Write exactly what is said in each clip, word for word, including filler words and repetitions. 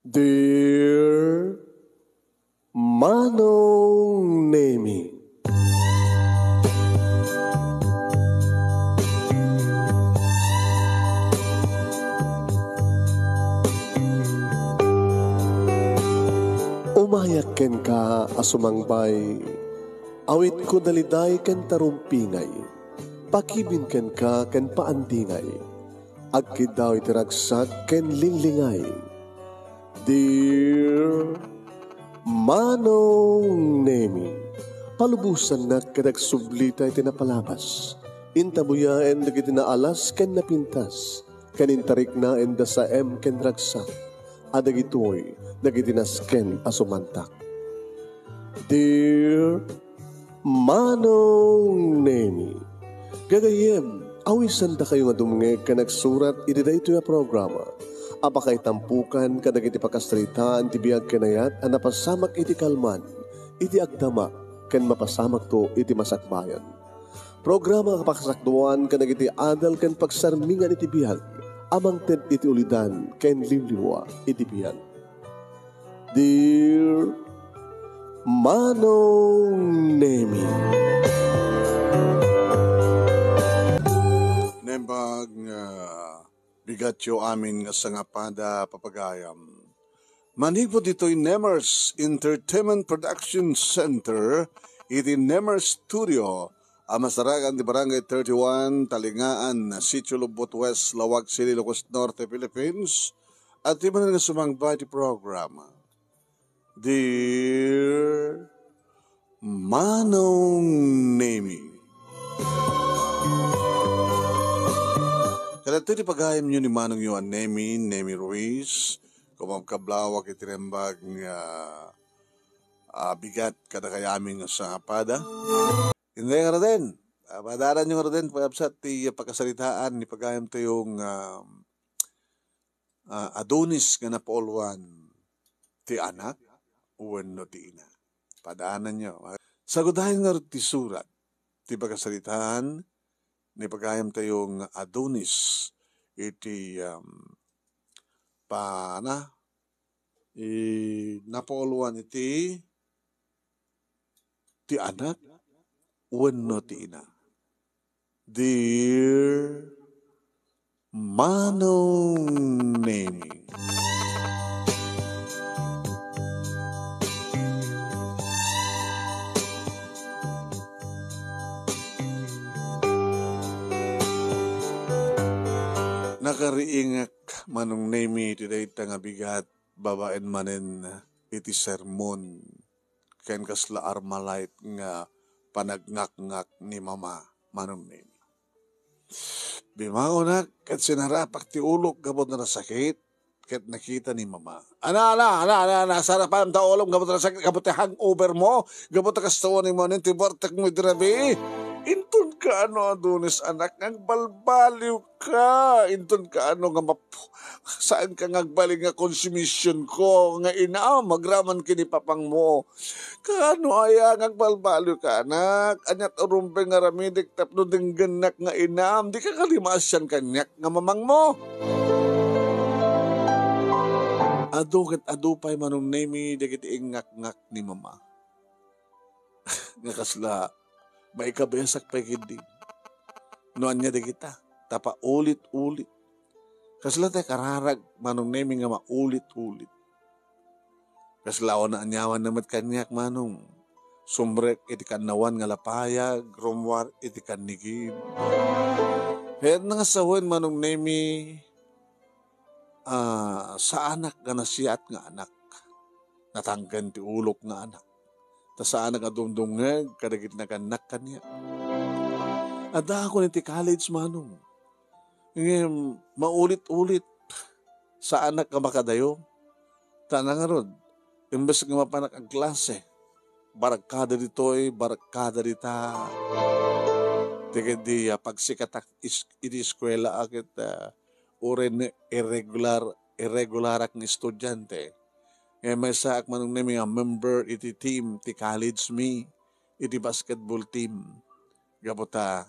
Dear Manong Nemi. Umayak kenka a sumangbay, awitko daliday ken tarumpingay, pakibin kenka ken paandingay, agkiddaw iti ragsak ken linglingay. Dear Manong Nemi, palubosannak ket agsublita iti napalabas. Intabuyaen dagiti naalas ken napintas, ken intariknaen da saem ken ragsak, a dagitoy dagiti nasken a sumantak. Dear Manong Nemi, gagayyem, awisandakayo nga dumngeg ken agsurat iti daytoy a programa a pakaitampukan kadagiti pakasaritaan ti biag ken ayat a napasamak iti kalman, iti agdama, ken mapasamakto iti masakbayan. Programa a pakasakduan kadagiti adal ken pagsarmingan iti biag a mangted iti ulidan ken liwliwa iti biag. Dear Manong Nemi. Nembag nga bigatyo amin nga sangapada, papagayam. Manipud ditoy Nemers Entertainment Production Center, iti Nemers Studio, a masarakan ti Barangay thirty-one, Talingaan, Sitio Lubot West, Laoag City, Ilocos Norte, Philippines. Adtoy manen nga sumangba ti programa. Dear Manong Nemi. Kadagitoy ti pagayamyo ni Manongyo a Nemi, Nemi Ruiz. Kumabkablawak iti nembag nga, ah, bigat kadakayo amin nga sangapada. Inday nga raden, ah, padaananyo nga raden, pagkabsat ti pakasaritaan ni pagayamtayo nga, ah, Adonis nga napauluan ti anak wenno ti ina. Padaananyo. Sagudayen ngarud ti surat ti pakasaritaan ni pagayamtayo nga Adonis iti, um, pana, i, napauluan iti ti anak wenno ti ina. Dear Manong Nemi. Nakariingak, Manong Nemi, ti dayta nga bigat babaen manen iti sermon ken kasla Armalite nga panagngakngak ni Mama, Manong Nemi. Bimangonak ket sinarapak ti ulok gapu ta nasakit ket nakita ni Mama. Ana, ana, ana, ana, ana, sarapam ta ulom gapu ta nasakit, gapu ti hangover mo, gapu ta kasta wen ni manen ti bartek mo iti rabii. Inton kaano, Adonis, anak, nga agbalbaliw ka. Inton kaano nga map-, saanka nga agbalin nga konsumision ko nga inam agraman ken ni papang mo. Kaano aya nga agbalbaliw ka, anak? Ania ti rumbeng nga aramidek tapno denggennak nga inam? Dika kadi maasian kaniak nga mamang mo? Adu ket adu pay, Manong Nemi, dagiti ingngakngak ni Mama. Nga kasla maikabesak pay ketdi no ania dagita, ta paulit-ulit. Kasla ti kararag, Manong Nemi, nga maulit-ulit. Kasla awan aniawanna met kaniak, Manong. Sumrek iti kannawan nga lapayag, rummuar iti kannigid. Kayatna nga sawen, Manong Nemi, ah, saanak nga nasiat nga anak. Natangken ti ulok nga anak. Ta saanak nga dumdumngeg kadagiti nagannak kaniak. Addaakon iti college, Manong. Ngem maulit-ulit, saanak nga makadayo. Ta nangarud, imbes nga mapanak agklase, barkada ditoy, barkada dita. Ti ketdi, ah, pagsikatak is-, iti eskuela a ket, ah, uray ne irregular, irregularak nga estudiante. Ngem maysaak, Manong Nemi, nga member iti team ti college mi, iti basketball team. Gapu ta,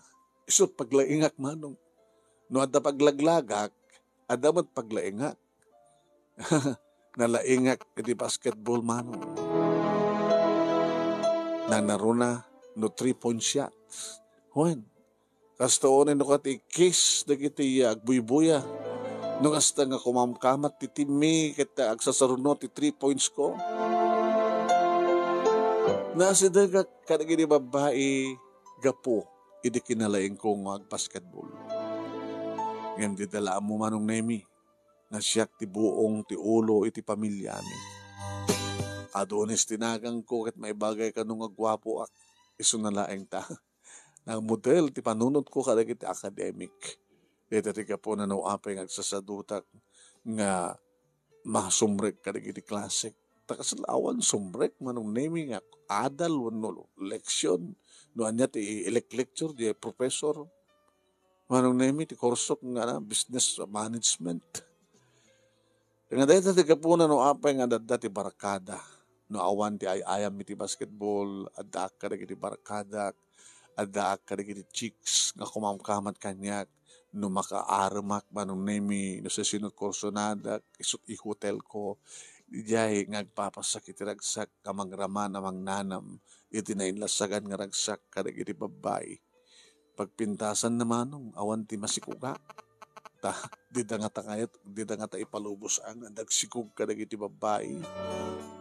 isu ti paglaingak, Manong. No adda paglaglagak, adda met paglaingak. nalaingak iti basketball, manong. Nanaruna no three-point shot. Wen, kasta unay no ket ikkis dagiti agbuybuya. No kasta nga kumamkamat ti teammi ket agsasaruno ti three points ko. Naasidegak kadagiti babbai gapu idi kinalaingko nga agbasketball. Ngem dida la ammo, Manong Nemi, nga siak ti buong ti ulo iti pamiliami. Adonis ti nagangko ket maibagay kano nga guapoak. Isuna laeng ta nagmodel ti panunotko kadagiti academic. Dayta ti gapuna no apay nga agsasadutak nga masumrek kadagiti klasek. Ta kasla awan sumrek, Manong Nemi, nga adal wenno leksyon. No ania ti ilek-lecture di professor, Manong Nemi, ti kursok nga na, business management. Nga dayta ti gapuna no apay nga adda ti barkada. No awan ti ay-ayam iti basketball, addaak kadagiti barkadak, addaak kadagiti chicks nga kumamkamat kaniak. No makaaremak, Manong Nemi, no sasino kursonadak, isut' ihotelko, idiay nga agpapasak iti ragsak nga mangraman a mangnanam iti nainlasagan nga ragsak kadagiti babbai. Pagpintasanna, Manong, awan ti masikuga. Ta, dida ngata kayat, dida ngata ipalubos ang nagsikog kadagiti babbai.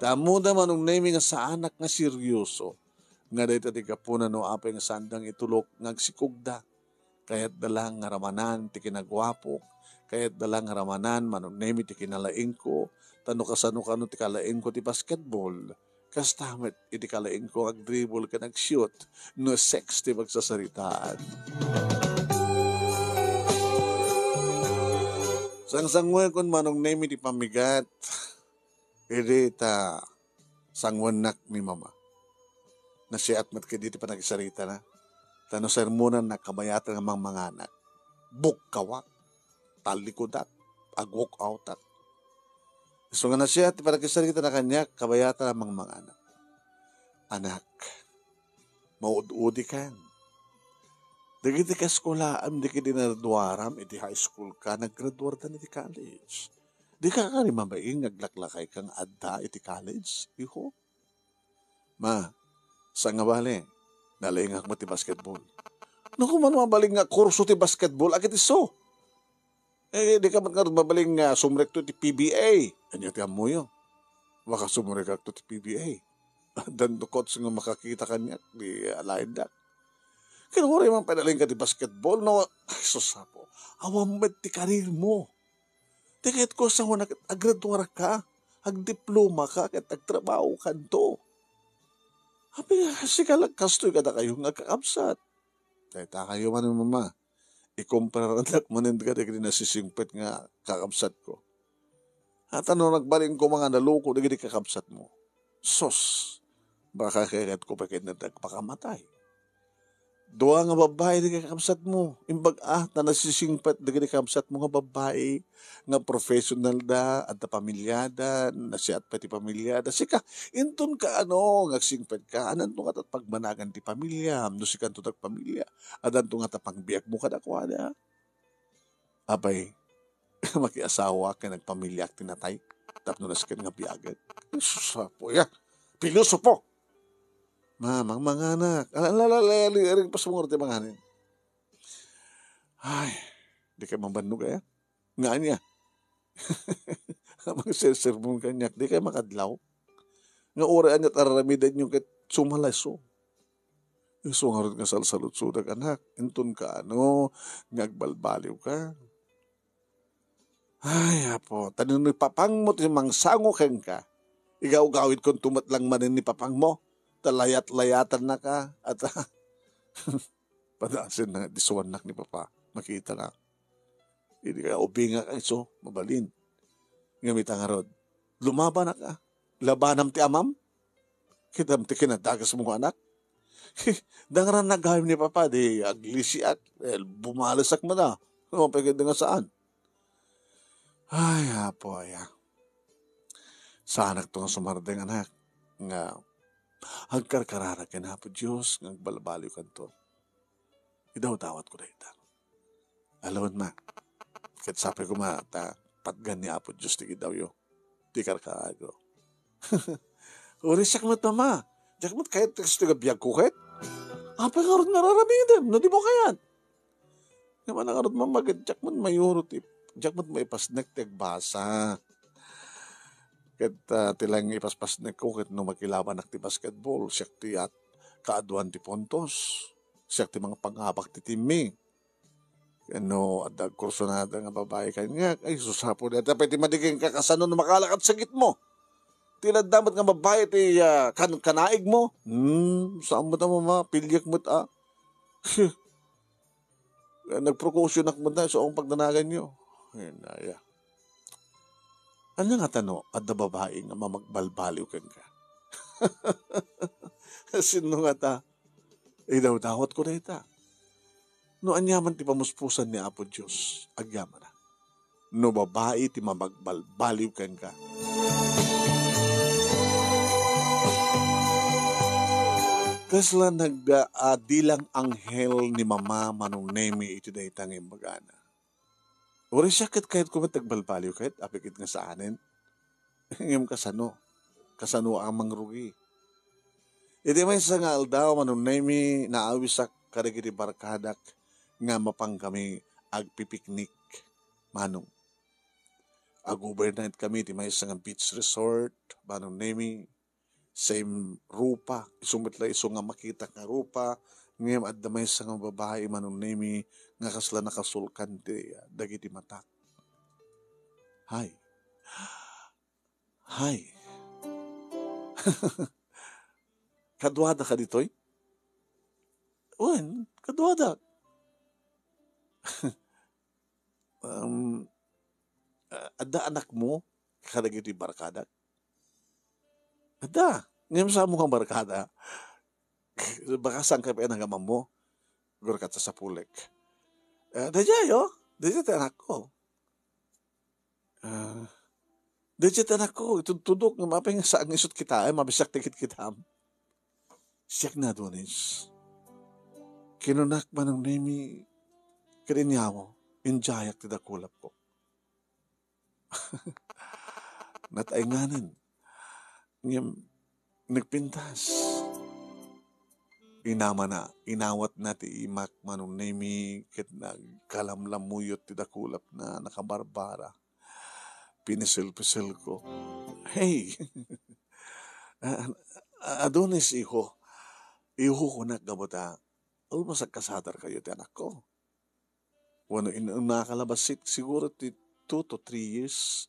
Ta, ammoda, Manong Nemi, nga saanak nga seryoso. Nga dayta ti gapuna no apay nga saandang itulok nga agsikogda. Kayatda la nga ramanan ti kinaguapok. Kayatda la nga ramanan, Manong Nemi, ti kinalaingko. Ta no kasano kano ti kalaingko ti basketball. Kasta met iti kalaingko nga agdribble ken agshoot no sex ti pagsasaritaan. Sangsanguenkon, Manong Nemi, ti pamigat idi ta sanguennak ni Mama. Nasiat met kadi ti panagisaritana. Ta no sermonanna, kabayatan nga mangmanganak. Bukkawak, tallikudak, ag-walkoutak. Isu nga nasiat ti panagisaritana kaniak, kabayatan nga mangmanganak. Anak, maud-udikan. Dagiti kaeskulaam, dagiti naggraduaram iti high school ka, naggraduardan iti college. Dika kari mabain nga aglaklakayka nga adda iti college, iho? Ma, saan nga bale, nalaingak met ti basketball. No, kuman mabalin nga kurso ti basketball, agid isu. Eh, dika met ngarud mabalin nga sumrekto ti P B A. Ania ti ammoyo? Baka sumrekakto ti P B A. Addanto coach nga makakita kaniak, di alaendak. Ken uray man pay nalaingka ti basketball, no, ay, sus, Apo, awan met ti career mo. Ti kayatko, sanguennak ket aggraduarka, agdiplomaka, ket agtrabahokanto. Apay, sika la kastoy kadakayo nga agkakabsat. Dayta kayo man, Mama. Ikumpararak manen kadagiti nasisingpet nga kakabsatko. Ata no nagbalin koma nga naloko dagiti kakabsatmo. Sus! Baka kayatko pay ket nagpakamatay. Dua nga babbai dagiti kakabsatmo. Imbag a, ta nasisingpet dagiti kakabsatmo nga babbai nga professional da, adda pamiliada, nasiat pay ti pamiliada. Sika, inton ka ano, nga agsingpet ka, adanto ngata pagmanagan ti pamiliam, no sikanto ti agpamilia, adanto ngata pangbiagmo kadakuada. Apay, makiasawa ken agpamiliak ti natay, tapno nasken nga biagek. Sus, Apo, ya. Pilosopo! Ma, mangmanganak. Ala, ala, ala, ala, ala, ala, pas mo nga ti manganin. Ay, di kay mabannog, aya? Nga ania? Magsersermon kaniak, di kay makadlaw? Nga uray aniat araramidenyo ket sumalaso. Isu ngarud nga salsaludsodak, anak, inton kaano nga agbalbaliwka. Ay, Apo, ta no ni papangmo ti mangsango kenka, igawgawidkonto met lang manen ni papangmo, ta layat-layatannaka, at padasen na nga disuannak ni Papa, makita na. Idi ka ubingak isu, mabalin. Ngem ita ngarud, lumabanak a. Labanam ti amam? Kitam ti kinadagasmo nga anak? Dangra nagawim ni Papa, di aglisiak, eh, bumalesak man a. No, pagkita nga saan? Ay, Apo, aya. Saanakto nga sumardeng, anak, nga agkarkararag ken Apo Dios nga agbalbaliwkanto. Idawdawatko dayta. Alwan, Ma. Ket sapay koma ta patgan ni Apo Dios ti gidawyo. ti karkarago. Uray siak met, Mama. Diak met kayat ti kastoy nga biagko ket. Apay ngarud nga ar-aramidem no dimo kayat? Ngem ania ngarud, Mama, ket diak met mayuro ti, diak met maipasnek ti agbasa. Ket, ah, ti laeng ipaspasnekko ket no makilabanak ti basketball, siak ti at-, kaaduan ti puntos. Siak ti mangpangabak ti team-mi. Ken no adda agkursunada nga babai kaniak, ay, sus, Apo, dayta pay ti madi kenka, kasano no makala ket sa gitmo? Ti ladda met nga babai ti, ah, kan-, kanaigmo? Hmm, saan met a, Mama, piliek met a. Nagprecautionak met a, isu a pagdanaganyo. Ay, naya. Ania ngata no adda babai nga mamagbalbaliw kenka? Sinno ngata? Idawdawatko dayta. No aniaman ti pamuspusan ni Apo Dios, agyamanak. No babai ti mamagbalbaliw kenka. Kasla nagda-, a dilang anghel ni Mama Manong Nemi iti dayta nga imbagana. Uray siak ket kayatko met agbalbaliw ket, apay ket nga saanen. Ngem kasano? Kasano a mangrugi? Iti maysa nga aldaw, Manong Nemi, naawisak kadagiti barkadak nga mapankami agpipiknik, Manong. Ag-overnight kami iti maysa nga beach resort, Manong Nemi. Same rupa, isu met la isu nga makitak nga rupa, ngem adda maysa nga babai, Manong Nemi, nga kasla nakasulkan ti, dagiti matak. Hay. Hay. Kaduada kaditoy? Wen, kaduada. Um, a-, adda anakmo kadagiti barkadak? Adda. Ngem sa mo nga barkada, baka saan ka pa nagamammo? Gurkat sa sapulek. Eh, daydiay, oh. Daydiay ti anakko. Ah, daydiay ti anakko, itudtudok, nga mapay nga saan nga isut kita, ay, mabisiak ti kitkitam. Siak ni Adonis. Kinunak, Manong Nemi, ket aniaw, indiayak ti dakulapko. Nataenganen. Ngem nagpintas. Inamana, inawatna ti imak, Manong Nemi, ket nagkalamlamuyot ti dakulapna, nakabarbara. Pinisil-pisilko. Hey! A-, a-, Adonis, iho. Iho, kunak, gapu ta almost agkasadarkayo ti anakko. Wenno in-, inunaka la bassit, siguro ti two to three years.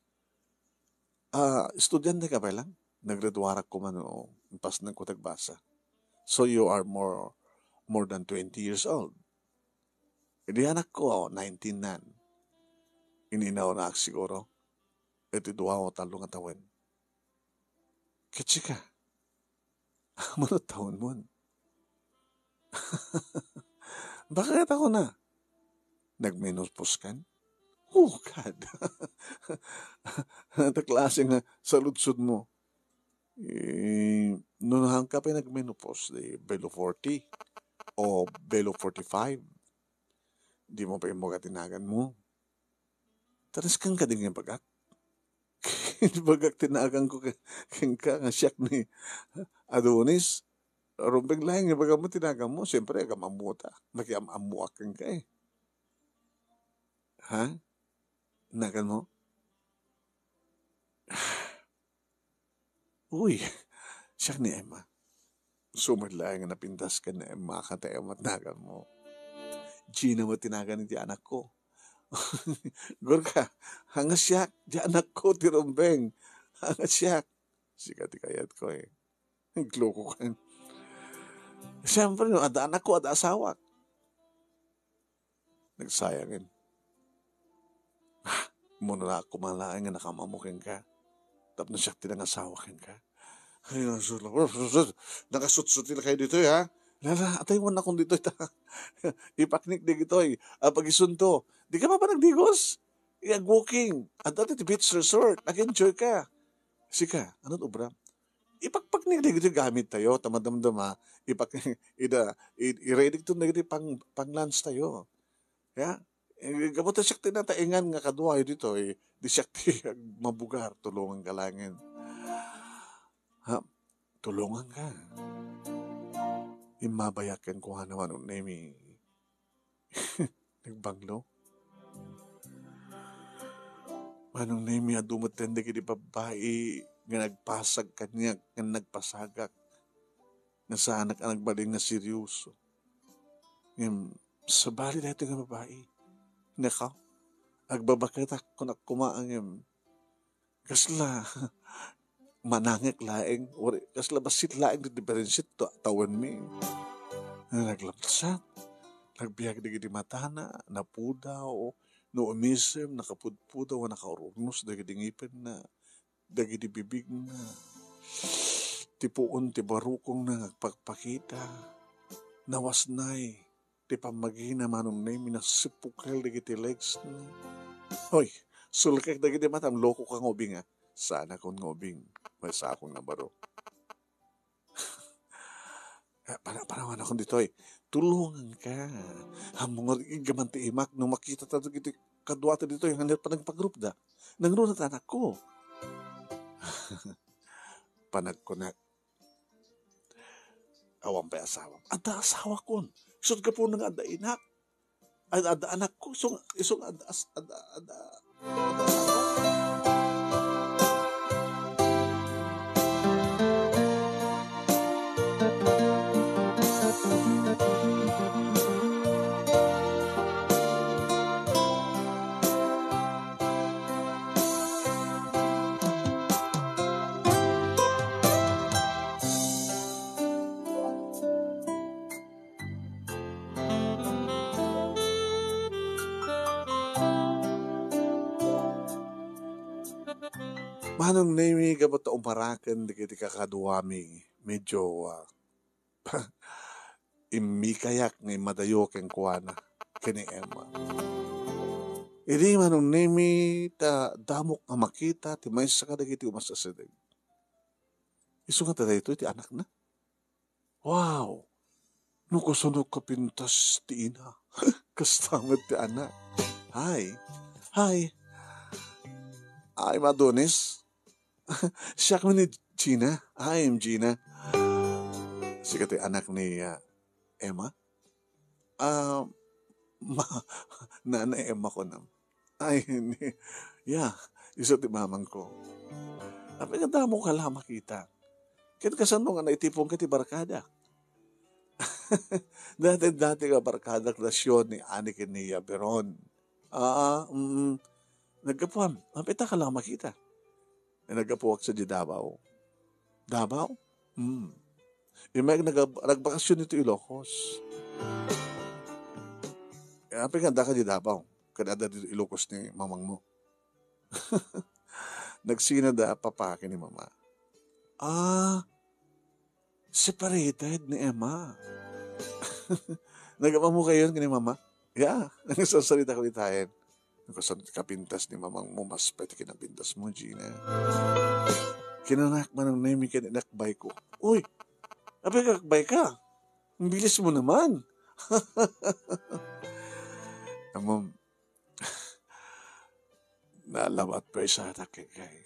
Ah, estudiante ka pa lang? Naggraduarak koma no impasnekko ti agbasa. So you are more, more than twenty years old. Idi anakko, nineteen nan. Ininawraak siguro. Iti dua o tallo nga tawen. Ket sika, mano tawenmon? Bakit ako na? Nagmenopause kan? Oh, God. Anta klase nga saludsod mo. Eh, no naan ka pa nagmenopause, di below forty o below forty-five, di mo pa imbaga ti nagan mo. Tariskan ka din nga bagak. Bagak ti naganko ken-, kenka nga siak ni Adonis. Rumbeng laeng nga bagak mo ti nagan mo. Siyempre, agam-ammo ta. Makiam-ammoak kenka eh. Ha? Nagan mo? Uy, siak ni Emma. Sumat laeng nga napintas ken ni Emma, ket Emma ti nagan mo. Gina met ti nagan iti anakko. Gurka, ania siak, di anakko ti rumbeng. Ania siak. Sika ti kayatko eh. Nagloko ka. Siyempre, no, adda anakko, adda asawak. Nagsayangen. Ah, muna na ako malaeng nga nakamamo kenka. Tapno siak ti nangasawa kenka. Ay, nasul-, nakasutsuti na kayo ditoy, ha? Lala, atay mo na kung ditoy ta. Ipaknik di gitoy. Ah, pagisunto. Di ka pa ba nagdigos? Ag-walking. At dati ti beach resort. Nag-enjoy ka. Sika, anong obra? Ipakpaknik dagiti gamit tayo, ta madamdama, ipak-, ida, i-, i-ready to dagiti pang, pang lunch tayo. Ya? Eh, gapu ta siak ti nataengan nga kaduayo ditoy, di siak ti agmabugar, tulonganka laengen. Ha? Tulonganka. Immabayak kenkuana, Manong Nemi. Nagbanglo. Manong Nemi, adu metten dagiti babbai nga nagpasag kaniak, nga nagpasagak, nga saanak a nagbalin nga serioso. Ngem, sabali daytoy nga babbai. Naka, agbabaketak, kunak koma, ngem, kasla manangek laeng, or kasla bassit laeng ti diferensiat to, tawenmi. Naglapsat, nagbiag dagiti matana, napudaw, no umisem, nakapudpudaw, nakaururnos dagiti ngipenna, dagiti bibigna, ti puon ti barukongna nga agpakpakita, nawasnay, ti pammagina, Manong Nemi, nasippukel dagiti legs na. Hoy, sulkek dagiti matam, loko ka nga ubing, a. Saanakon nga ubing, maysaakon nga baro. Ah, para, parawanakon ditoy. Tulonganka. Ammom nga rigat man ti imak no makitata dagiti kaduata ditoy nga panagpagrupda. Nangruna ti anakko. Panagkunak. Awan pay asawam. Adda asawakon. Isut' gapuna nga adda inak. Ad-, adda anakko. Isu nga, isu nga adda as-, adda, adda, adda asawak. Manong Nemi, gapu ta umaraken dagiti kakaduami, medyo, ah, immikayak nga immadayo kenkuana, ken ni Emma. Idi, Manong Nemi, ta damok a makita ti maysa kadagiti umas a sideg. Isu nga ta daytoy ti anakna. Wow! No kasano kapintas ti ina, kasta met ti anak. Hi. Hi. I'm Adonis. Siak man ni Gina. Hi, I'm Gina. Sika ti anak ni, ah, Emma? Ah, ma-, Nanay Emma ko na. Ay, ni-, ya, isu ti mamangko. Apay nga damok a la makita. Ket kasano nga naitiponka ti barkada? Dati, dati nga barkadak da Sioni, ani ken ni Yaberon. Aa, mm. Naggapuam, apay ta ka la makita? Eh, naggapuak sadiay Davao. Davao? Hmm. Immay nag-, nagbakasyon ditoy Ilocos. Eh, apay nga addaka diay Davao? Ket adda diay Ilocos ni mamangmo. Nagsinada a papa ken ni mama. Ah, separated ni Emma. Nagmammokayon ken ni mama? Ya, nagsasarita ko itaen. Nagkusan ti kapintas ni mamangmo, mas pay ti kinapintasmo, Gina. Kinanak, Manong Nemi, ken inakbayko. Uy, apay nga akbayka? Ang bilis mo naman. Ammom, nalabat pay sa atak kay, kay.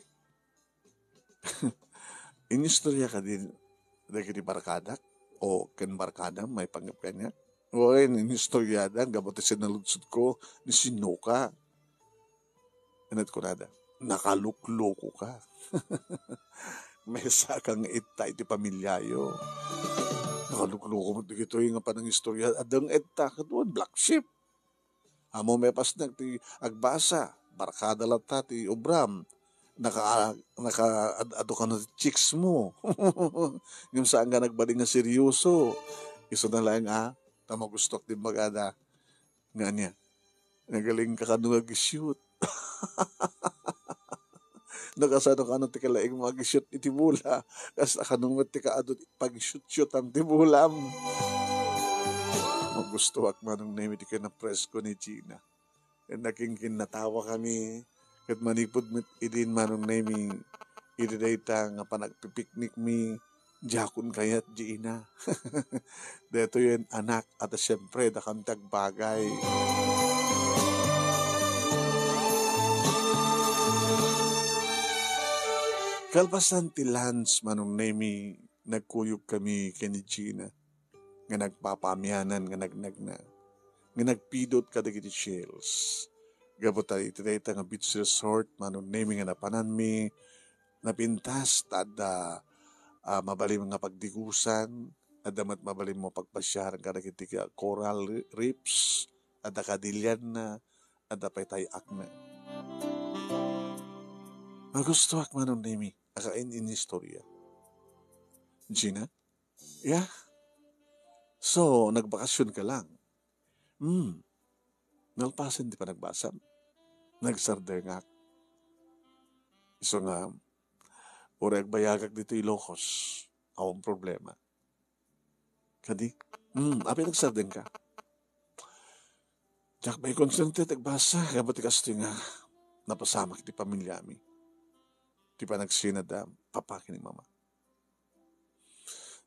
Inistorya kadi dagiti barkadak o ken barkadam maipanggep kaniak? Wen, inistorya da gapu ti sinaludsodko ni sinnoka. Ket kunada, "Nakaluklokoka. Maysaak nga etta iti pamiliayo. Nakalukloko met dagitoy nga panangistorya. Adda nga etta, kaduan, black sheep." Ammom, mapasnek ti agbasa, barkada latta ti obram. Naka-, naka-, ad-, adu kano ti chicks mo. Ngem saan nga nagbalin nga seryoso. Isuna laeng, a, ta magustuak ti imbagada. Nga ania? Nagalingka kano nga agisyot. No kasano kano ti kalaing maagisyot iti bola, kasta kano met ti kaadu ti pagisyotyotam ti bolam. Magustuak, Manong Nemi, ti kinapresko ni Gina. Ket nakinkinnatawa kami, ket manipud met idin, Manong Nemi, idi dayta nga panagpipiknikmi, diakon kayat, Gina. Daytoyen, anak, a ta siempre, dakami ti agbagay. Kalpasan ti lunch, Manong Nemi, nagkuyog kami ken ni Gina nga nagpapaamianan nga nagnagna, nga nagpidot kadagiti shells. Gapu ta iti dayta nga beach resort, Manong Nemi, nga napananmi, napintas ta adda, ah, mabalin nga pagdigusan, adda met mabalin mo pagpasiaran kadagiti coral reefs, adda kadilianna, adda pay tay-akna. Magustuak, Manong Nemi, a kain-, inistorya. Gina? Yeah? So, nagbakasyon ka lang? Hmm. Nalpasen ti panagbasam. Nagsardengak. Isu nga, uray agbayagak ditoy Ilocos, awan problema. Kadi? Hmm, apay nagsardengka? Diak maikonsente ti agbasa, gapu ti kastoy nga napasamak ti pamiliami. Ti panagsinada, papa ken ni mama.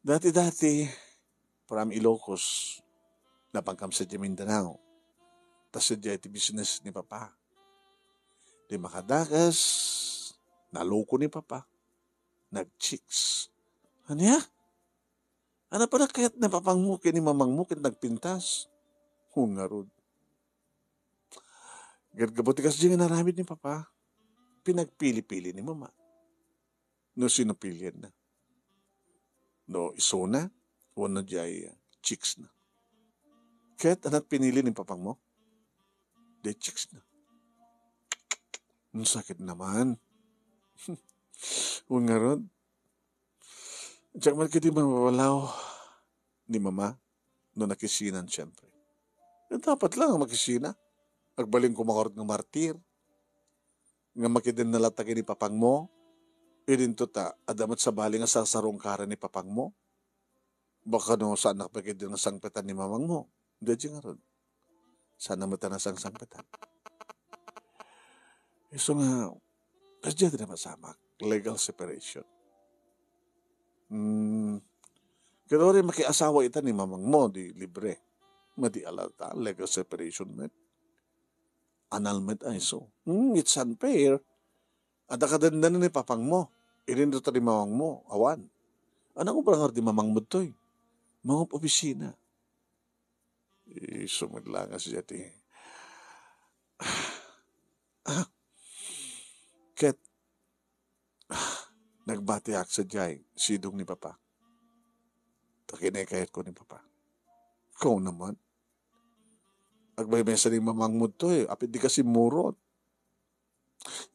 Dati-dati, from Ilocos, napankam sadiay Mindanao. Ta sadiay ti business ni papa. Di makadakas, naloko ni papa. Nag-chicks. Ania? Ania pay kayat ni papangmo ken ni mamangmo ket nagpintas? Ngarud. Gapu ti kasdiay nga inaramid ni papa, pinagpili-pili ni mama no sino pilienna. No isuna, wenno diay chicksna. Ket ania't pinili ni papangmo? Diay chicksna. Ang sakit naman. Ngarud. Diak man kadi mapabalaw ni mama no nakisinan, siyempre. Eh, dapat lang makisina. Agbalin ko mangarud nga martir. Nga makidennala ta ken ni papangmo. Idinto ta, adda met sabali nga sarsarungkaran ni papangmo. Baka no, saan nakapagidin nga sangpetan ni mamangmo. Diay ngarud. Saan na met a nasangsangpetan. Isu nga, kasdiay ti napasamak, legal separation. Hmm. Ket uray makiasawa ita ni mamangmo, di libre. Madi alata, legal separation met. Annulment a isu. Hmm, it's unfair. Adda kadennana ni papangmo. Idinto ta ni mamangmo, awan. Ania nga obra ngarud ni mamangmo ditoy? Mangup-opisina. Isu met la nga sadiay ti. Ah, ket, ah, nagbatiak sadiay, sidong ni papa. Ta kinaykayatko ni papa. Ikaw naman. Agmaymaysa ni mamangmo ditoy, apay dika simmurot.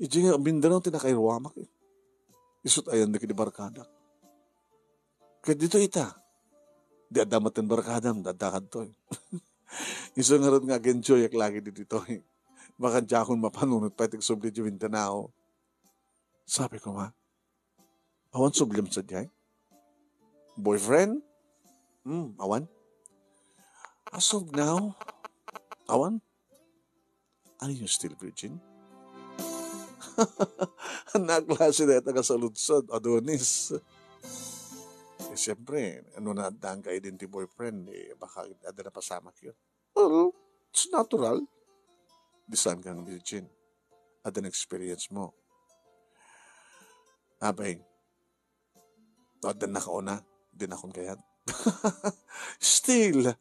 Idiay nga Mindanao ti nakairuamak, eh. Isu't ayan dagiti barkadak. Ket ditoy ita, di adda met ti barkadam, adda kadtoy. Isu ngarud nga ag-enjoyak lagi ditoy. Baka diakon mapanunot pay ti agsubli idiay Mindanao. Sabi ko nga, awan subliam sadiay? Boyfriend? Hmm, awan. As of now, awan. Are you still virgin? Ania a klase dayta nga saludsod, Adonis? Eh, siyempre, no adda nga identity boyfriend, eh, baka adda napasamak yun. Well, it's natural. Di saan kang virgin. Adda na experience mo. Apay, adda nakauna, dinakon kayat. Still,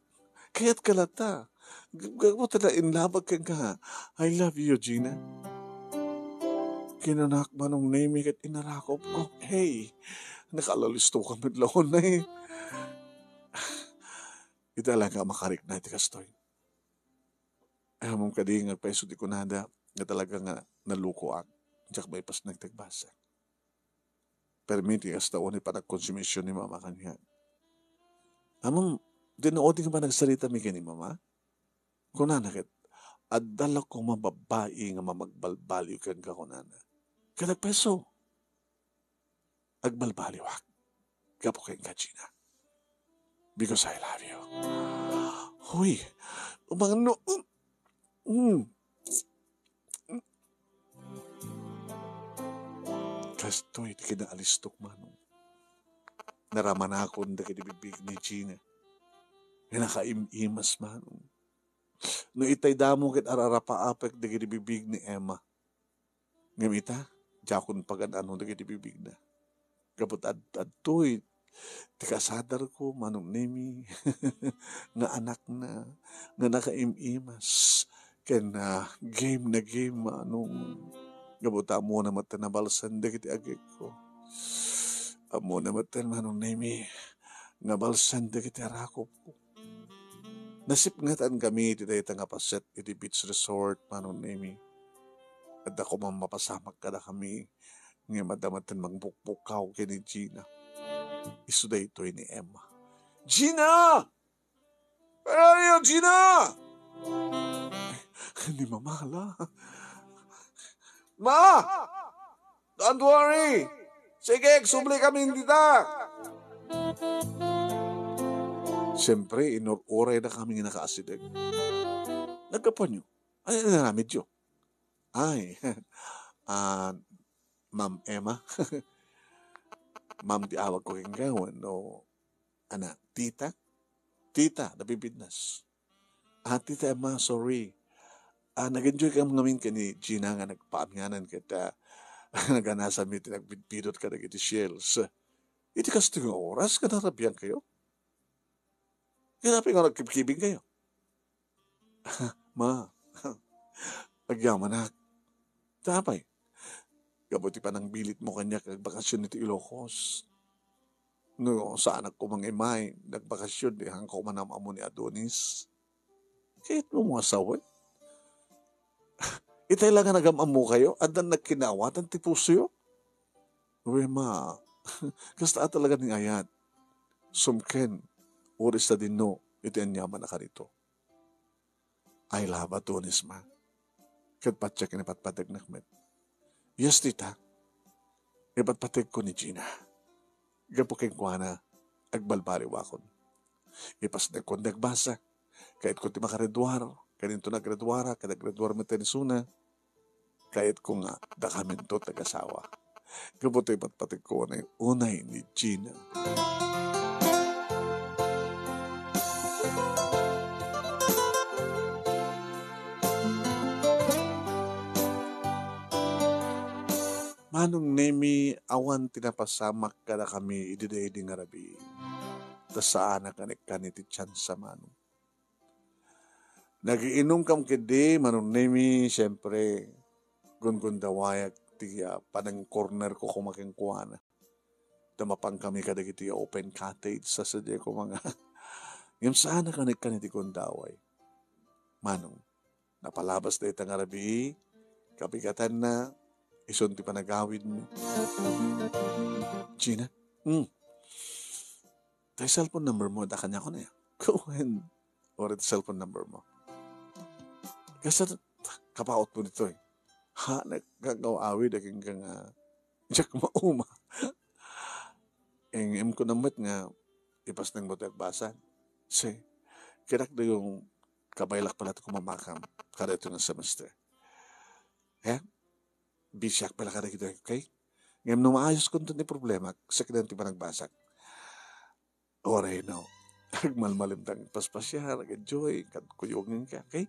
kayat ka latta. Gapu ta na-in love-ak kenka. I love you, Gina. Kinanak manong Nemi ket inarakop ko. Hey, nakalalisto ka met laon na eh. Ita lang nga makarikna iti kastoy. Ammom kadi nga agpaiso ti kunada nga talaga nga nalukoak. Diak maipas nagtagbasa. Permi ti kasta unay panagkonsumision ni mama kaniak. Ammom, di no odi nga panagsarita mi ken ni mama? Kunana ket, adda la koma babai nga mamagbalbaliw kenka kunana. Ket agpaiso. Agbalbaliwak gapu kenka, Gina. Because I love you. Huy, umangno. Mm. Kastoy ti kinaalistok, manong. Naramanakon dagiti bigbig ni Gina. Nga nakaim-imas, manong. No itay damo ket ararapaapek dagiti bigbig ni Emma. Ngem ita, diakon pagan-ano dagiti bibigna. Gapu ta ad-, adtoy ti kasadarko, Manong Nemi, nga anakna, nga nakaim-imas, ken, ah, game na game, Manong. Gapu ta ammona met ta nabalsan dagiti agekko. Ammona met ta, Manong Nemi, nga balsan dagiti arakopko. Nasipngetan kami iti dayta nga paset iti beach resort, Manong Nemi. Adda koma mapasamak kadakami, ngem adda met ti mangbukbukkaw ken ni Gina. Isu daytoy ni Emma. "Gina! Where are you, Gina?" Ni Mama la. "Ma! Don't worry! Sige, agsubli kami dita!" Siyempre, inur-uray na kami nga nakaasideg. "Naggapuanyo? Ano inaramidyo?" "Ay, ah, Ma'am Emma." Ma'am ti awag ko kenka, wenno, ana, tita? Tita, napipidnas. "Ah, Tita Emma, sorry. Ah, nag-enjoy kam ngamin ken ni Gina nga nagpaamianan ket, ah, naganasanmi ti nagbidbidot kadagiti shells. Iti kastoy nga oras, kadarabian kayo? Ket apay nga nagkibkibing kayo?" "Ma, agyamanak. Ta apay? Gapu ti panangbilitmo kaniak nga agbakasyon iti Ilocos. No saanak koma nga immay, nagbakasyon, di hanko man am-ammo ni Adonis. Kayatmo nga asawen? Itay la nga nagam-ammo kayo, addan nagkinaawatan ti pusoyo?" "Wen, Ma, kasta a talaga ti ayat. Sumken, uray sadino iti aniaman a karito." "I love Adonis, Ma. Ket patiek nga ipatpategnak met." "Yes, tita. Ipatpategko ni Gina. Gapu kenkuana, agbalbaliwakon. Ipasnekon ti agbasa. Kayatko ti makagraduar. Ken inton agraduara, ket agraduar met ni isuna, kayatko nga dakaminto ti agasawa. Gapu ta ipatpategko unay, unay ni Gina." Manong Nemi, awan ti napasamak kadakami idi daydi nga rabii. Ta saanak nga naikkan iti tiansa, Manong. Nagiinumkam ketdi, Manong Nemi, siempre, gungundawayak ti, ah, panangkornerko koma kenkuana. Ta mapankami kadagiti open cottage, sa sadiay koma nga. Ngem saanak nga naikkan iti gundaway. Manong, napalabas dayta nga rabii, kabigatanna, isun ti panagawidmi. "Gina?" "Hmm." "Tay cellphone number mo, adda kaniak?" "Wen, uray ti cellphone number mo." "Kasta, kapaot mo ditoy." Ha, nagkakaw-awid, agingga nga, diak mauma. Ngem kunam met nga, ipasnekmo ti agbasa. Si, kinak da yung kabaylak pala ti kumamakam, kada ito nga semester. Eh? Bisiak pala kada ito, okay? Ngem no maayos kunto ti problema, sakdan ti panagbasak. Uray no, agmalmalimtang paspasiar, ag-enjoy, kad kuyogin ka, okay?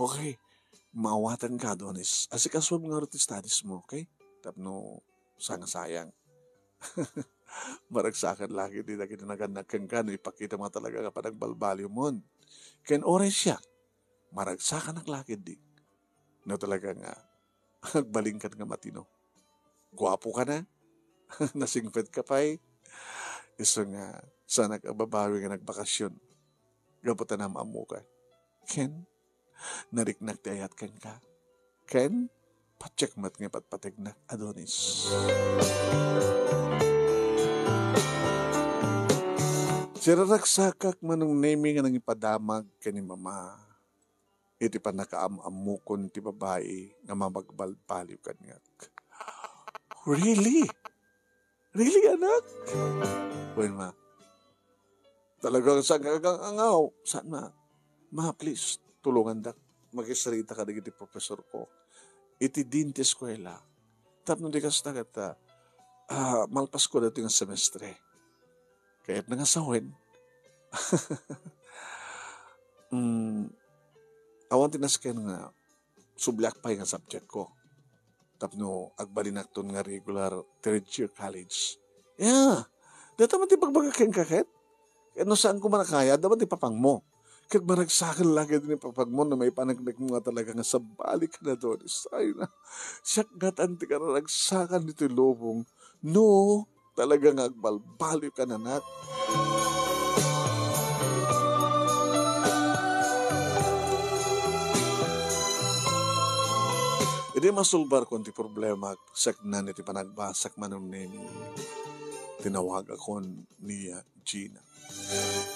Okay, maawatan ka, Adonis. Asikasuam nga ti studies mo, okay? Tapno sangasayang. Maragsakan la ketdi dagiti nagannak kenka no ipakita mo talaga nga panagbalbaliwmon. Ken uray siak, maragsakanak la ketdi. No talaga nga, agbalinkan nga matino. Guapo ka na, nasingpet ka pay, isu nga, saanak a babawi nga nagbakasyon. Gapu ta nam-ammoka. Ken, nariknak ti ayat kenka. Ken, patiek met nga ipatpategnak, Adonis. Siraragsakak, Manong Nemi, nga nangipadamag ken ni Mama iti pannakaam-ammokon ti babai nga mamagbalbaliw kaniak. Really? Really, anak? Wen, Ma. Talagang saan ka ang-angaw? Saan, Ma? Ma, please, tulungandak. Makisarita kadagiti professor ko. Iti dean ti eskuela. Tapno di kasta ket, ah, ah, malpasko daytoy nga semestre. Kayatna nga sawen. Mm, awan ti nasken nga subliak pay nga subject ko. tapno agbalinakton nga regular third year college. Ya, dayta man ti ibagbagak kenka ket. Ket no saanko man a kaya, adda man ti ipapangmo. Ket maragsakan la ketdi ni ipapangmo no maipaneknekmo nga talaga nga sabali ken Adonis. Ay na, siak ngatan ti kararagsakan ditoy lubong. No, talaga nga agbalbaliw ka, anak. Idi masulbarkon ti problema, saknan iti panagbasak, Manong Nemi, tinawagakon ni Gina.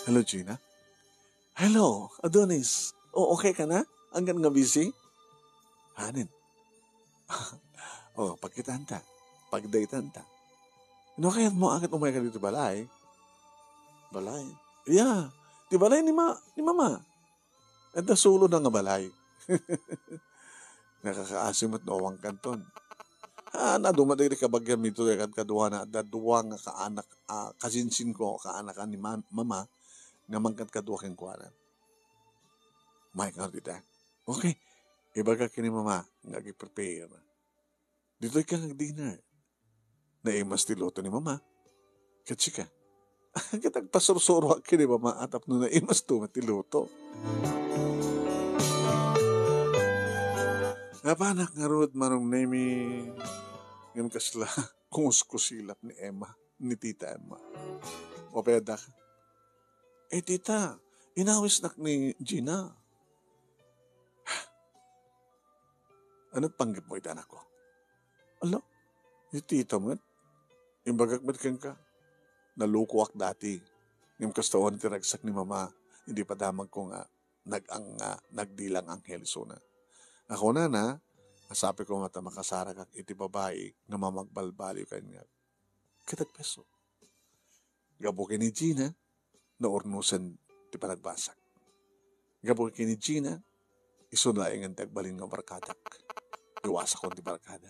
Hello, Gina. Hello, Adonis. O, okay ka na? Anggan nga busy? Hanin? O, pagkitaanta. Pagdaytanta. No, kayat mo, akat umay ka dito balay. Balay? Yeah. Di balay ni ma-, ni mama. Enta solo na nga balay. Nakakaasi met no awan kanton. Ah, naduma dagiti kabagian mi to, kad-, kadua na, dadua nga kaanak, ah, kasinsin ko, kaanakan ni ma-, mama, nga mangkad-kadua kenkuana. May nga dita. Okay. Ibaga kini mama, nga agi-prepare. Ditoy ka nga dinner. Naimas ti luto ni mama. Ket sika. Ket agpasursuro kini mama, a tapno naimas to met ti luto. Napanak ngarud, Manong Nemi, ngem kasla kumuskusilap ni Emma, ni Tita Emma. Wapedak. Eh, tita, inawisnak ni Gina. Ano panggep mo iti anakko? Ala, ni tita met. Imbagak met kenka. Nalukoak dati. Ngem kasta awan ti ragsak ni mama, idi padamagko nga nag-ang-, nga nagdilang anghel isuna. Ako na na, asapiko nga ta makasaragak iti babai nga mamagbalbaliw kaniak. Ket agpeso. Gapu ken ni Gina, naurnosen ti panagbasak. Gapu ken ni Gina, isu laengen ti agbalin nga barkadak. Iwasakon ti barkada.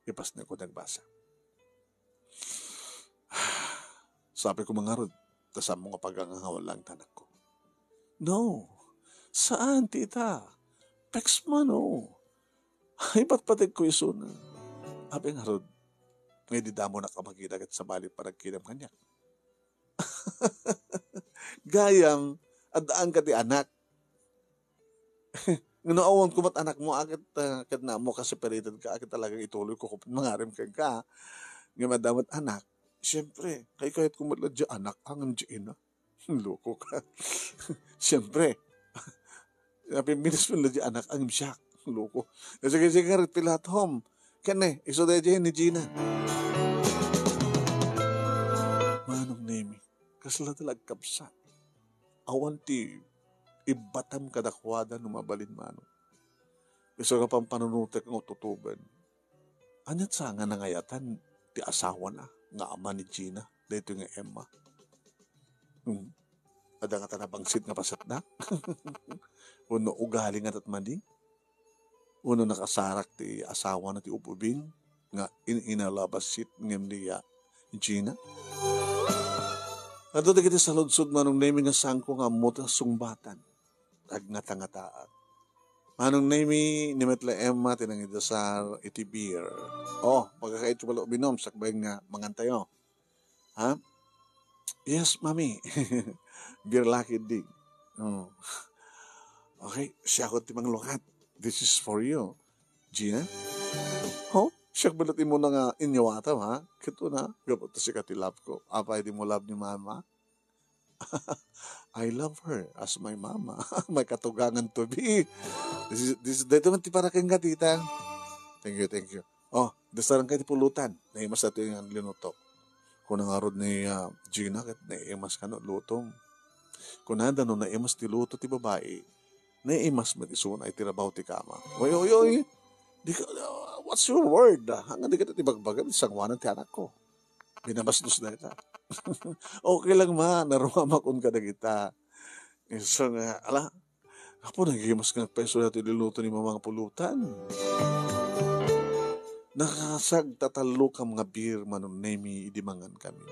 Ipasnekon ti agbasa. Sapiko man ngarud, ta saanmo nga pagangangawan laeng ti anakko. No, saan ti ita? Peks mano. Ipatpategko isuna. Apay ngarud, nga idi damonak a makita ket sabali panagkidam kaniak. Gayam, addaan ka ti anak. Ngano awan ko met anakmo, a ket, ah, ket naammo ka separated ka, a ket talagang ituloy ko, ko mangarem kenka. Ngem adda met anak, siyempre, kaykayat ko met la di anak, ngem di ina. Loko ka. Siyempre. Napimmiss mo la di anak, ngem siak. Loko. Sige, sige, ngarud, fill out home. Ken ne, isu daydiay ni Gina. Manong Nemi, kasla ti la agkabsat. Awan ti ibbatam kadakuada no mabalin, manong. Isu nga pampanunotek nga ututuben. Ania sa nga nangayatan ti asawana nga ama ni Gina, daytoy nga Emma? Hmm. Adda ngata nabangsit nga pasetna? Wenno ugali nga tatmadi? Wenno nakasarak ti asawana ti ububing nga in-inalabasit ngem ni Gina? Adda dagiti saludsod, Manong Nemi, nga saanko nga ammo ta sungbatan. Agngata-ngataak. Manong Nemi, ni met la Emma ti nangidasar iti beer. Oh, pagkakaityo bala uminom, sakbay nga mangantayo. Ha? Yes, mami. Beer la ketdi. Oh. Okay, siak ti manglukat. This is for you. Gina? Ho? Siak bala ti immuna nga inyawat, ha? Ket una, gapu ta sika ti love ko. Apay, di mo love ni mama? I love her as my mama. My katugangan to be. This is, this, daytoy man ti para kenka, tita. Thank you, thank you. Oh, dasaran ka ti pulutan. Naimas daytoy nga linuto. Kuna ngarud ni, ah, Gina, ket naimas kano lutom. Kunada no naimas ti luto ti babai, naimas met isuna iti rabaw ti kama. Oy, oy, oy! Di ka, ah, what's your word? Haan nga di ka ti bagbaga, sanguanan ti anakko. Binabastos dayta. Okay lang, ma, narumamakon kadagita. Isu nga, ala, apo, nagimas nga agpaiso daytoy linuto ni mama nga pulutan. Nakasagtatallokam nga beer, Manong Nemi, idi mangan kami.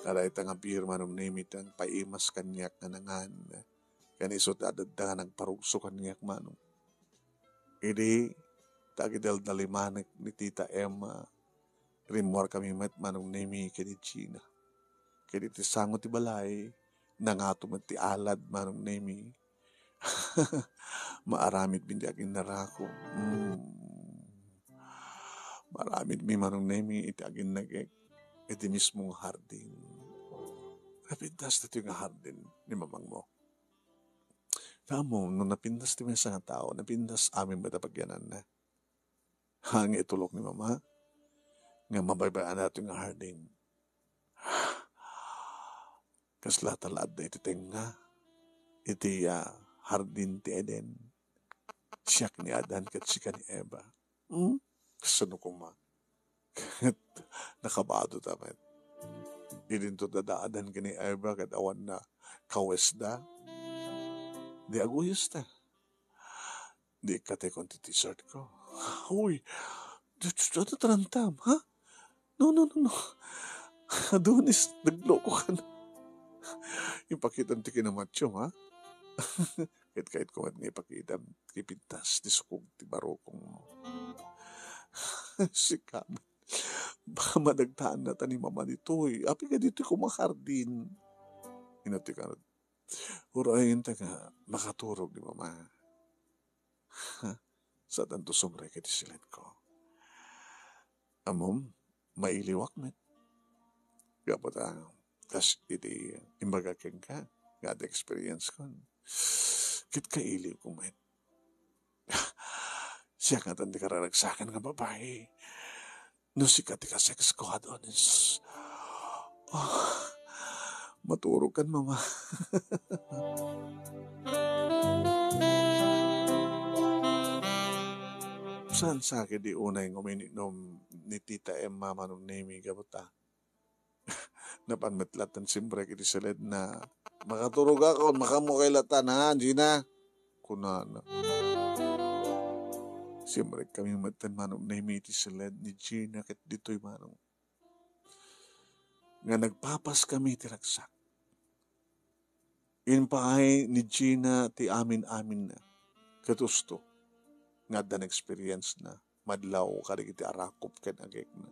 Kada ita nga beer, Manong Nemi, ti nagpaimas kaniak nga nangan. Ken isu ti adda nga nagparugso kaniak, manong. Idi ta agidaldalimanek ni Tita Emma. Rimmuarkami met, Manong Nemi, ken ni Gina. Ket iti sango ti balay, nangato met ti alad, Manong Nemi. Maaramidmi iti aginnarakom. Mm. Maaramidmi, Manong Nemi, iti aginnagek iti mismo nga hardin. Napintas datoy nga hardin ni mamangmo. Ammom, no napintas ti maysa nga tao, napintas amin met a pagyananna. Haan nga itulok ni Mama nga mabaybay-anna datoy nga hardin. Kasla ta la adda iti tengnga iti, ah, hardin ti Eden. Siak ni Adan ket sika ni Eva. Hmm? Kasano koma? Ket nakabado ta met. Idinto da Adan ken ni Eva ket awan a kawesda. Di aguyos ta. Di ikkatekon ti t-shirt ko. Uy, di, di, ano tarantam, ha? No, no, no, no. Adonis, naglokokan. Ipakitam ti kinamacho, ha? Ket kayat ko met nga ipakitam ti pintas ti sukog ti barukong mo. Sika, baka madagtaanna ta ni Mama ditoy. Apay ka ditoy koma hardin? Inatikaw. Urayen ta nga makaturog ni Mama. Saatanto sumrek iti silenko. Ammom, mailiwak met. Gapu ta, kas iti imbaga kenka, nga adda experience kon. Ket kailiwko met. Siak ngatan ti kararagsakan nga babai. No sika ti ka-sex ko, Adonis. Oh, maturog kan, Mama. Saan sa ket di unay nga uminom ni Tita Emma, Manong Nemi, gapu ta napan met latta nga simrek iti siledna. Makaturogakon, makaammo kay latta, ha, Gina? Kunana. Simrekkami metten, Manong Nemi, iti siled ni Gina ket ditoy, Manong, nga nagpapaskami iti ragsak. Impaay ni Gina ti amin-aminna. Ket husto nga adda experience na madlaw kadagiti arakop ken agekna.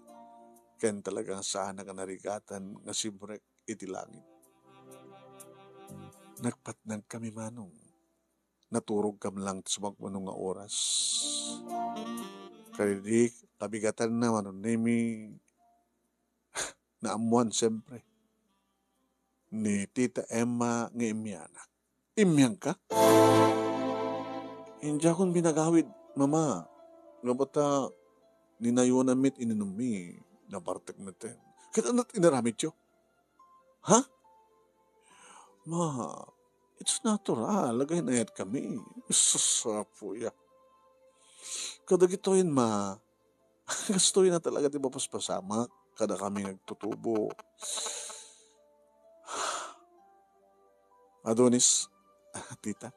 Ken talaga nga saanak a narigatan nga simrek iti langit. Nagpatnagkami, Manong. Naturogkami lang ti sumagmamano nga oras. Kadidi, kabigatanna, Manong Nemi, naammuan, siyempre, ni Tita Emma nga immianak. Immiangka? Indiakon binagawid, Mama. Gapu ta ni nayunan met ininummi, nabartek met. Ket ania ti inaramidyo? Ha? Ma, it's natural. Agay-ayatkami. Sus, apo ya. Kadagitoyen, Ma, kastoy na talaga ti mapaspasamak kadakami nga agtutubo. Adonis, tita,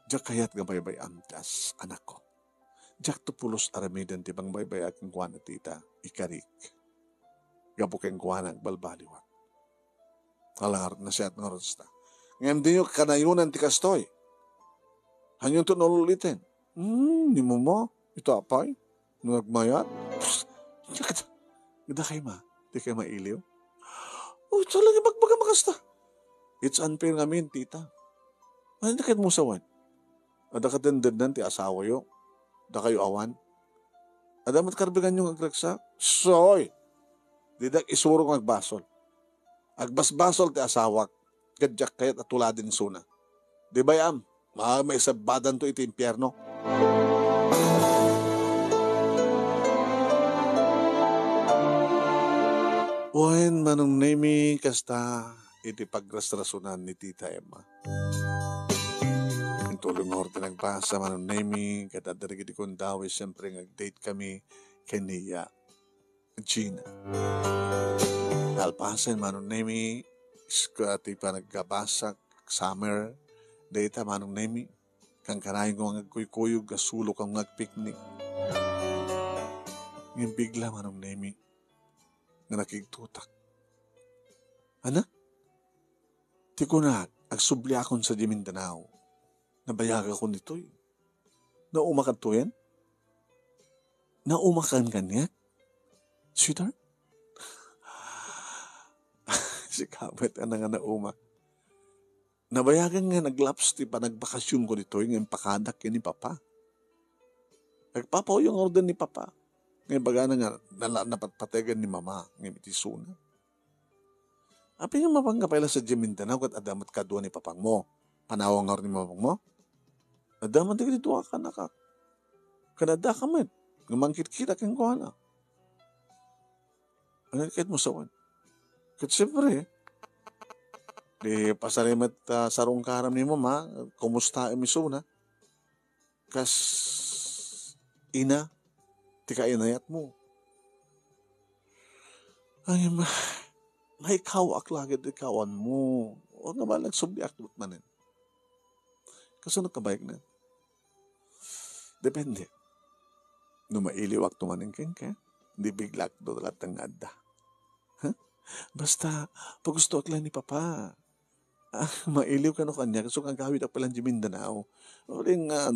diak kayat nga baybay-am ti as-, anakko. Diakto pulos aramiden ti pangbaybay-ak kenkuana, tita, ikarik. Gapu kenkuana, agbalbaliwak. Ala ngarud, nasayaat ngarud ta. Ngem dinyo kanayonan ti kastoy. Haanyonto nga ul-uliten. Hmm, ni Mama, ita apay? No nagmayat? Psst, dakay, Ma. Dikay mailiw? Oh, talaga, bagbagam a kasta. It's unfair ngamin, tita. Ania ti kayatmo sawen? Adda kadengdengnan ti asawayo? Dakayo awan? Adda met karbiganyo nga agragsak? Soy! Didak isurong nga agbasol. Agbasbasol ti asawak, ket diak kayat a tuladen isuna. Di bay-am, ma-, maisabbadanto iti impierno. Wen, Manong Nemi, kasta iti pagrasrasunan ni Tita Emma. Intulong nga oras ti nagbasa, Manong Nemi, ket adda dagiti kundawi, siyempre, nga ag-date kami ken ni Gina. Nalpasen, Manong Nemi, iska ti panagkabasak, summer, dayta, Manong Nemi, kankanayon nga agkuykuyog a sulok nga agpiknik. Ngem bigla, Manong Nemi, nga nakigtotak. Ania? Ti kunak, agsubliakon sadiay Mindanao. Nabayagakon ditoy. Naumak adtoyen? Naumakan kaniak, sweetheart? Sika met a nga naumak. Nabayagen nga naglaps ti panagbakasionko ditoy nga impakadak ken ni Papa. Nagpapauyong orden ni Papa. Nga ibagana nga nala-, napatpategen ni Mama nga iti isuna. Apay nga mapangka pay la sadiay Mindanao ket adda met kadua ni papangmo? Panawan ngarud ni mamangmo? Adda met dagiti dua a kanak-ak. Ken addaka met nga mangkitkita kenkuana. Ania ti kayatmo sawen? Ket siempre, di pasari met, ah, sarungkaram ni Mama, kumustaem isuna. Kas ina ti kainayatmo. Ay, ma-, maikawak la ket ikawanmo. O nga ba, nagsubliak met manen. Kasano kabayagna? Depende. No mailiwak to manen kenka, di biglaak do latta nga adda. Ha? Basta, pagustoak la ni Papa. Ah, mailiw kano kaniak, so nga agawid ako lang di Mindanao. Uling, ah,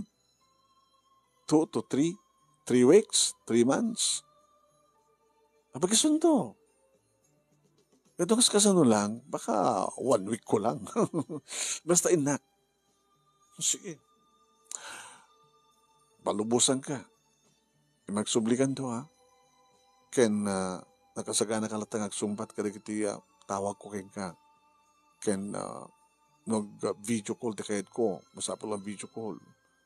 two to three, three weeks, three months. Apay kasunto? Ket kas kasano lang, baka one week ko lang. Basta innak. Sige. Palubosanka. Magsubli kanto, ha? Ken, ah, nakasaganaka latta nga agsungbat kadagiti, ah, tawagko kenka. Ken, ah, nag-, ah, video call ti kayatko. Masapul nga video call.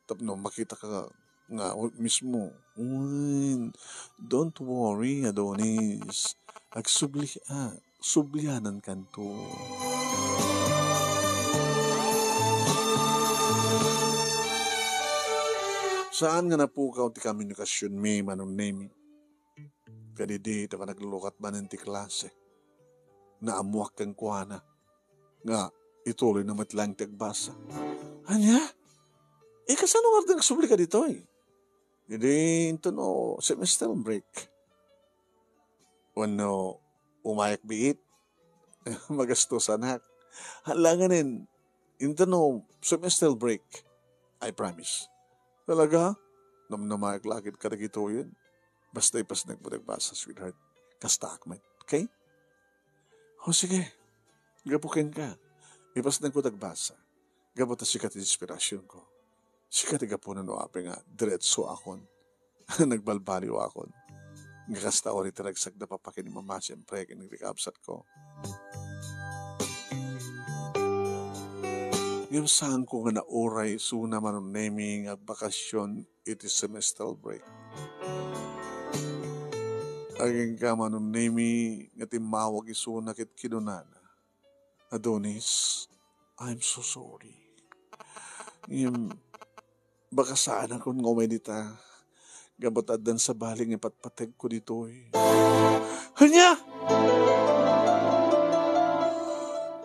Tapno makitaka nga mismo. Wen, don't worry, Adonis. Agsubli, ah, sublianankanto. Saan nga napukaw ti komunikasionmi, Manong Nemi. Kadidi, ta panaglukat manen ti klase. Naammoak kenkuana nga ituloyna met laeng ti agbasa. Ania? Eh, kasano ngarud nga agsubli ka ditoy? Idi, intono semester break. Wenno, umayak biit. Magastosanak. Hala nganen, intono semester break. I promise. Talaga? Namnamayak la ket kadagitoyen. Basta ipasnek mo ti agbasa, sweetheart. Kastaak met. Okay? O sige. Gapu kenka. Ipasnek mo ti agbasa. Gapu ta sika ti inspirasionko. Sika ti gapuna no apay nga diretso akon. Nagbalbaliw akon. Nga kasta uri ti ragsak da papa ken ni mama, siempre, ken nagdi kabsatko. Ngem saanko nga nauray isuna, Manong Nemi, nga agbakasyon iti semestral break. Agingga, Manong Nemi, nga timmawag isuna ket kinunana, "Adonis, I'm so sorry. Ngem, baka saanakon nga umay dita. Gapu ta addan sabali nga ipatpategko ditoy." Ania?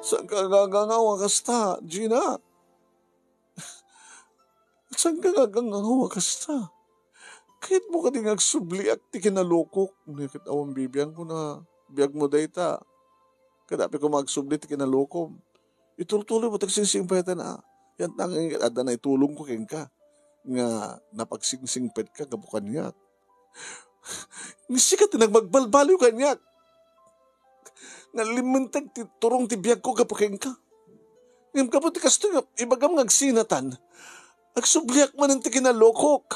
Saanka nga agangaw a kasta, Gina? Saanka nga agangaw a kasta? Kayatmo kadi nga agsubliak ti kinalukok? Ket awan, bibiangko na, biagmo dayta. Ket apay koma agsubli ti kinalukom. Itultuloy mo ti agsingsingpetan a. Yan tanging adda naitulongko kenka nga napagsingsingpetka gapu kaniak. Sika ti nagmagbalbaliw kaniak. Nga limminteg ti turong ti biagko gapu kenka. Ngem gapu ti kastoy nga ibagam nga agsinatan, agsubliak manen ti kinalukok.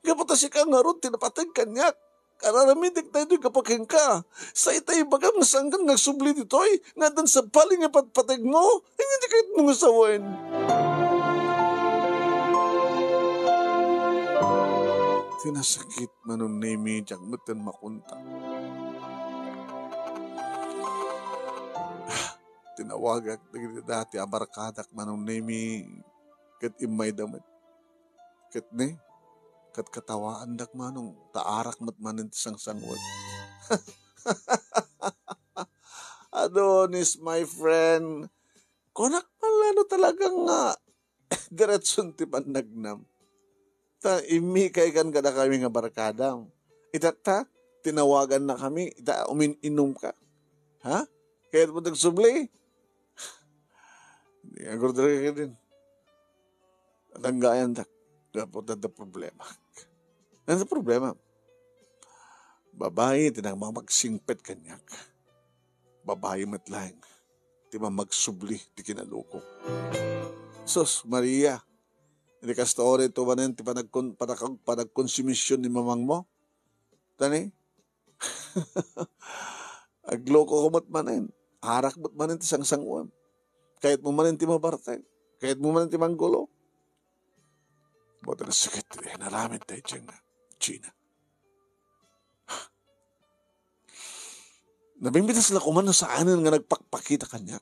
Gapu ta sika ngarud ti napateg kaniak. Ar-aramidek daytoy gapu kenka. Say ta ibagam nga saankan nga agsubli ditoy, nga addan sabali nga patpategmo. Ania ti kayatmo nga sawen? Ti nasakit, Manong Nemi, diak metten makunta. Tinawagak dagiti dati a barkadak, Manong Nemi, ket immayda met. Ket ne, ket katawaandak, Manong, ta arak met manen ti sangsanguet. Adonis, my friend, kunak man la no talagang nga diretson ti pannagnam. Ta immikaykan kadakami nga barkadam. Itatta, tinawagannakami, ita umin-inumka. Ha? Kayatmo ti agsubli? Di agurdra ka din. Tanggayandak. Gapu ta adda problemak. Ano ti problema? Babai ti nangmamagsingpet kaniak. Babai met laeng ti mamagsubli ti kinalukok. Sus, Maria, iti kasta oras to manen ti panagkon-, panag-, panagkonsumision ni mamangmo? Tani? Agloko ka met manen. Arak met manen ti sangsanguem. Kayatmo manen ti mabartek. Kayatmo manen ti manggulo. Buti nasakit ti inaramid daydiay nga Gina. Napimpitas la koman no saanen nga nagpakpakita kaniak.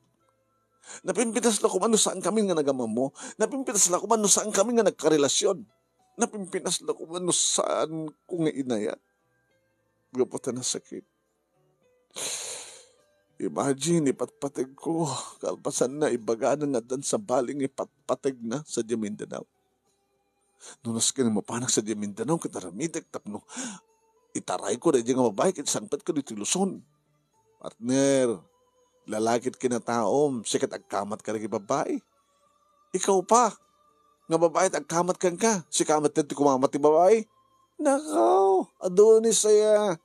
Napimpitas la koman no saan kami nga nagamammo. Napimpitas la koman no saan kami nga nagkarelasion. Napimpitas la koman no saan ko nga inayat. Gapu ta nasakit. Imagine, ipatpategko. Kalpasanna, ibagana nga addan sabali nga ipatpategna sadiay Mindanao. No nasken mapanak sadiay Mindanao, ket aramidek tapno itarayko daydiay nga babai ket sangpetko ditoy Luzon. Partner, lalaki ti kinataom, sika ti agkamat kadagiti babai. Ikaw pa, nga babai ti agkamat kenka, sika met ti kumamat ti babai. Nakaw, Adonis aya.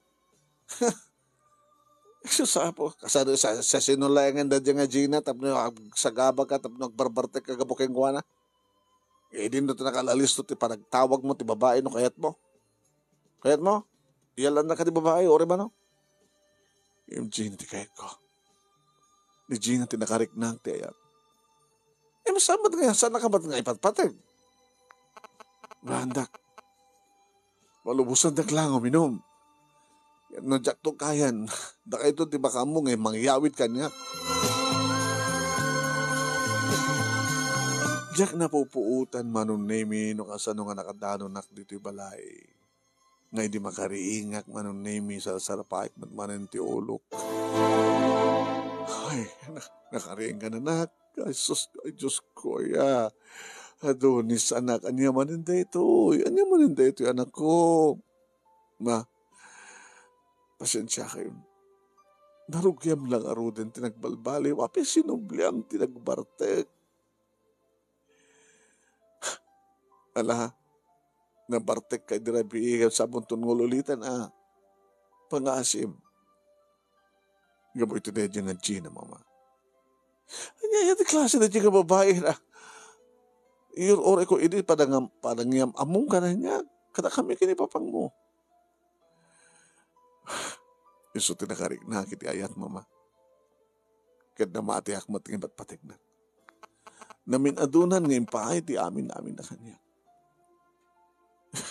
Sus, Apo, kasano sa, sa sinulayangan da dyan nga Gina, tapno agsagaba ka, tapno agbarbartek ka gapu kenkuana? Idin no ti nakaallisto ti panagtawag mo ti babai no kayat mo. Kayat mo? Iyalan na ka ti babai, uri mano? Yung Gina ti kayat ko. Ni Gina ti nakariknak ti ayat. Eh, masamat nga, saan nakamat nga ipatpateg? Maandak. Malubosan dak lang uminom. No diak to kayan, dakayto ti makaammo nga mangyawid kaniak. Diak napupuotan, Manong Nemi, no kasano nga nakadanonak ditoy balay. Nga idi makariingak, Manong Nemi, sarsarpaek met manen ti ulok. Ay, na-, nakariing ka na, nak. Ay, sus, ay, Diyos ko, ya. Adonis, anak, ania manen daytoy? Ania manen daytoy, anak ko? Ma, pasensia kayo. Narugiam lang aruden ti nagbalbaliw, apay sinubliam ti nagbartek. Ala, nabartek ka idi rabii, sabon ton ngululitan, a. Pangaasim. Gapu iti daydiay nga Gina, mama. Ania, ania ti klase daydiay nga babai, a? Iyur-uray ko idi padangam-, padangyam-ammom kaniak. Kada kami ken ni papangmo. Isu ti nakariknak iti ayat, mama. Ket namatiak met nga ipatpategna. Namin-adunan nga impaay ti amin-amin a kaniak.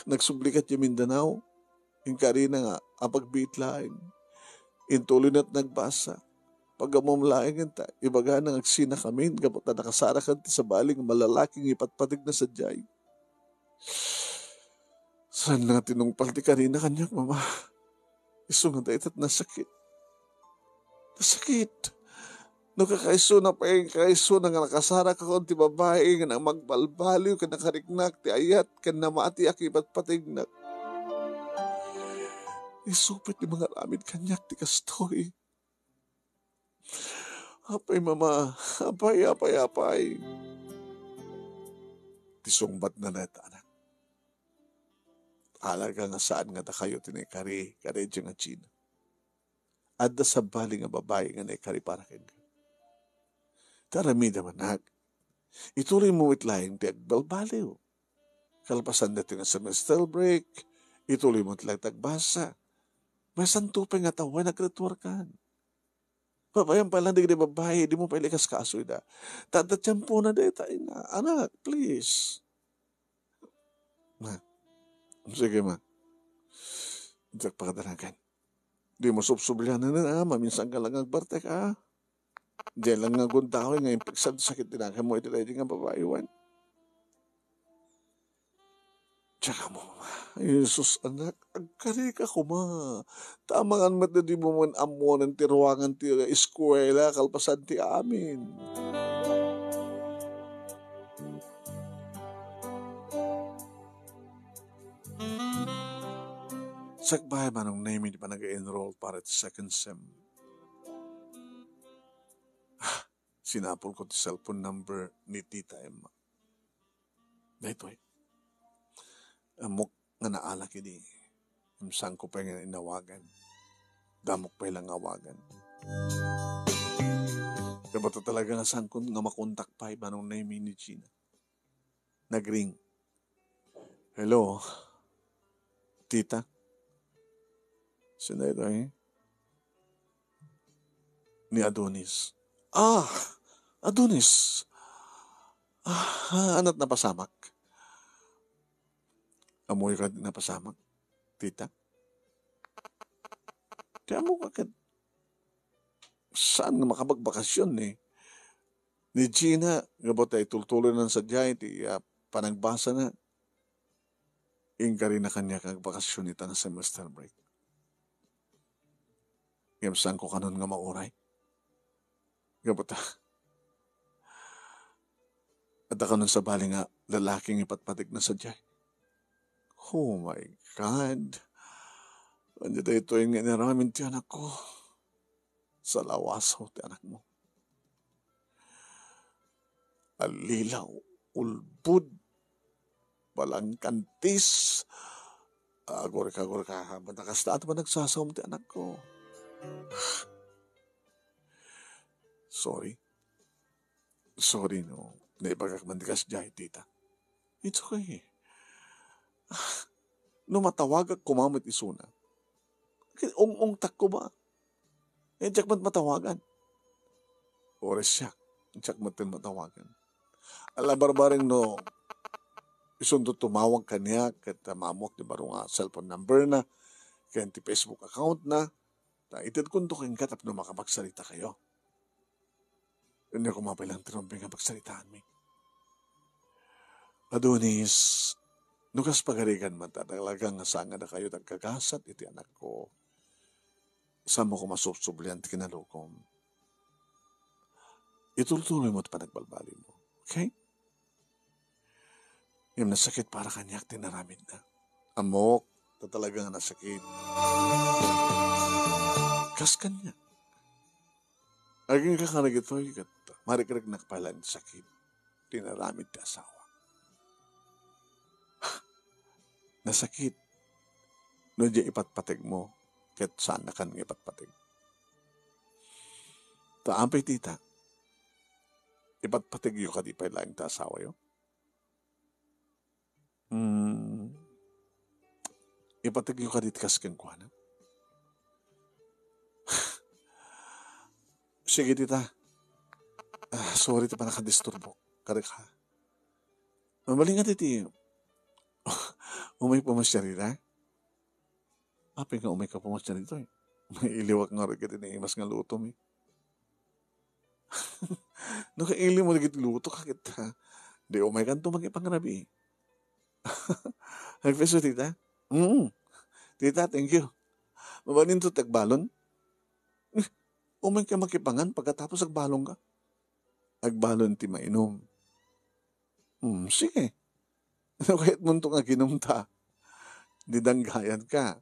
Nagsubli ket idiay Mindanao, inkarina nga apagbiit laeng. Intuloyna ti nagbasa. Pag-ammom laeng ta, ibagana nga agsinakamin gapu ta nakasarakan ti sabali nga mallalaki nga ipatpategna sadiay. Saan nga tinungpal ti karina kaniak, mama? Isu nga dayta ti nasakit. Nasakit. No kakaisuna pay, kakaisuna nga nakasarakaon ti babai nga nagbalbaliw ken nakariknak ti ayat ken namatiak ipatpategnak. Isu pay ti mangaramid kaniak ti kastoy. Apay, mama, apay, apay, apay. Ti sungbatna dayta, anak. Talaga nga saan nga dakayo ti naikari kadaydiay nga Gina. Adda sabali nga babai nga naikari para kenka. Ta aramidem, anak. Ituloymo met laeng ti agbalbaliw. Kalpasan daytoy nga semester break, ituloymo met laeng ti agbasa. Masanto pay nga tawen, nagretuarkan. Babayan pay lang dagiti babai, dimo pay ikaskasoyda. Ta adda tiempona dayta, ina. Anak, please. Ma. Sige, ma. Diak pakadanagan. Dimo subsublianen, a. Maminsan ka lang agbartek, a. Diay lang nga agundaway nga impigsa ti sakit ti nakemmo iti daydi nga babai, wen. Diak ammo, mama. Jesus, anak, agkarika koma. Ta amangan met dimo met ammonen ti ruangan ti eskuela kalpasan ti amin. Sakbay, Manong Nemi, ti panag-enroll para ti second sem. Ah, sinapulko ti cellphone number ni Tita Emma. Daytoy. Ammok, nga naalak idi. Ngem saanko pay nga inawagan. Damok pay la nga awagan. Gapu ta talaga nga saankon nga makontak pay, Manong Nemi, ni Gina. Nagring. "Hello, tita?" "Sino ito, eh?" "Ni Adonis." "Ah, Adonis! Ah, ania't napasamak?" "Ammoyo kadi napasamak, tita?" "Ti ammok ket saan nga makabagbakasyon ni, ni Gina gapu ta itultuloyna sadiay ti, ah, panagbasana. Inkarina kaniak nga agbakasyon ita nga semester break. Ngem saanko kanon nga mauray. Gapu ta, adda kanon sabali nga lalaki nga ipatpategna sadiay." "Oh my God! Ania daytoy nga inaramid ti anakko? Salawasaw ti anakmo. Allilaw, ulbod, balangkantis. Agurka, agurka, manakas ta at managsasaom ti anakko." "Sorry. Sorry no naibagak man ti kasdiay, tita." "It's okay. Ah, no matawagak koma met isuna, ket ung-ungtakko ba? Eh, diak met matawagan." "Uray siak, diak met matawagan. Ala, barbareng no isunto tumawag kaniak ket, ah, maammoak ti baro nga cellphone number na ken ti Facebook account na. Ta itedkonto kenka tapno makapagsarita kayo. Ania koma pay lang ti rumbeng nga pagsaritaanmi." "Adonis, no kas pagarigan man ta talaga nga saan nga dakayo ti agkagasat iti anakko, saanmo koma subsublian ti kinalukom. Itultuloymo ti panagbalbalimo. Okay? Ngem nasakit para kaniak ti naramidna. Ammok, ta talaga nga nasakit. Kas kaniak. Agingga ka dagitoy ket marikriknak pay laeng ti sakit ti naramid ti asawa. Nasakit no diay ipatpategmo ket saannakan nga ipatpateg. Ta apay, tita, ipatpategyo kadi pay laeng ti asawayo? Hmm. Ipategyo kadi ti kas kenkuana?" "Sige, tita. Ah, sorry ti pannakadisturbo. Karek ha. Mabalin nga ti umay pumasiar ita?" "Apay nga umayka pumasiar ditoy? Mailiwak ngarud ket ti naimas nga lutom, eh." "No kailimmo dagiti lutok ket, ah, di umaykanto makipangrabii." "Agpeso, tita?" "Mm. Tita, thank you. Mabalinto ti agbalon?" "Eh, umayka makipangan pagkatapos agbalonka?" "Agbalon ti mainom." "Hmm, sige. No kayatmonto nga aginom ta, di danggayanka.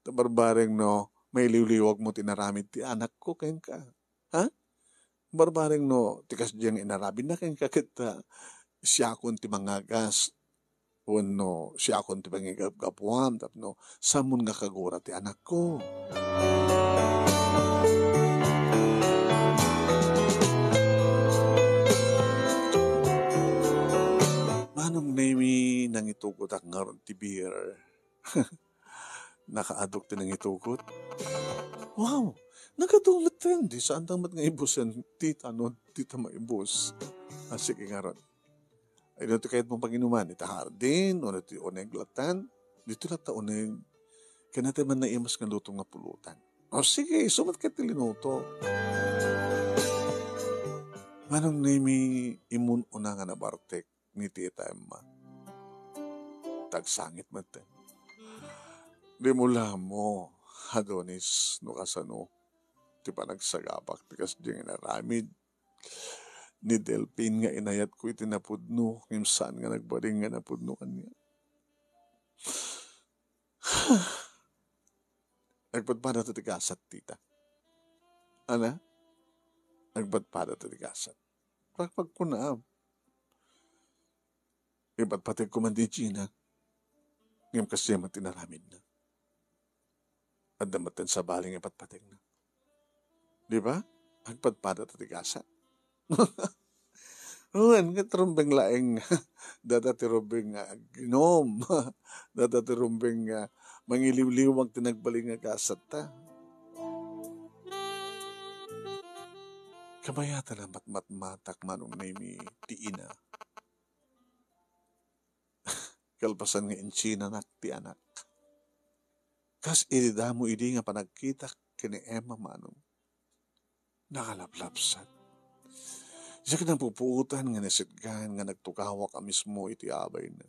Ta barbareng no mailiwliwagmo ti inaramid ti anakko kenka. Ha? Barbareng no ti kasdiay nga inaramidna kenka ket, ah, siakon ti mangagas wenno siakon ti mangigapgapuam tapno saanmon nga kagura ti anakko." Manong Nemi, nangitugotak ngarud ti beer. Nakaadok ti nangitugot. Wow! Nagadu metten. Di saandak met nga ibusen, tita, no dita maibus. Ah, sige ngarud. Ay, no ti kayatmo panginuman, ita hardin, wenno ti uneg latan, dito latta uneg. Ken natay man naimas nga lutom nga pulutan. O sige, isu met ket ti linuto. Manong Nemi, immun-una nga nabartek ni tita Emma. Tagsangit metten. Dimo la ammo, Adonis, no kasano ti panagsagabak ti kasdiay nga inaramid ni Delfin nga inayatko iti napudno, ngem saan nga nagbalin nga napudno kaniak. Agpadpadato ti gasat, tita. Ana? Agpadpadato ti gasat. Pagpagkunaam. Ipatpategko man ti Gina. Ngem kasdiay met ti inaramidna. Adda met ti sabali nga ipatpategna. Di ba? Agpadpada ta ti gasat. Wen, nga ti rumbeng laeng. Dada ti rumbeng nga aginom. Dada ti rumbeng nga mangiliwliwag ti nagbalin nga gasat ta. Kabayatan a matmatmatak, Manong Nemi, ti ina. Kalpasan nga insinanak ti anak. Kas idi damo idi nga panagkitak ken ni Emma, Manong, nakalaplapsat. Diak napupuotan nga nasitgan nga nagtugawak a mismo iti abayna.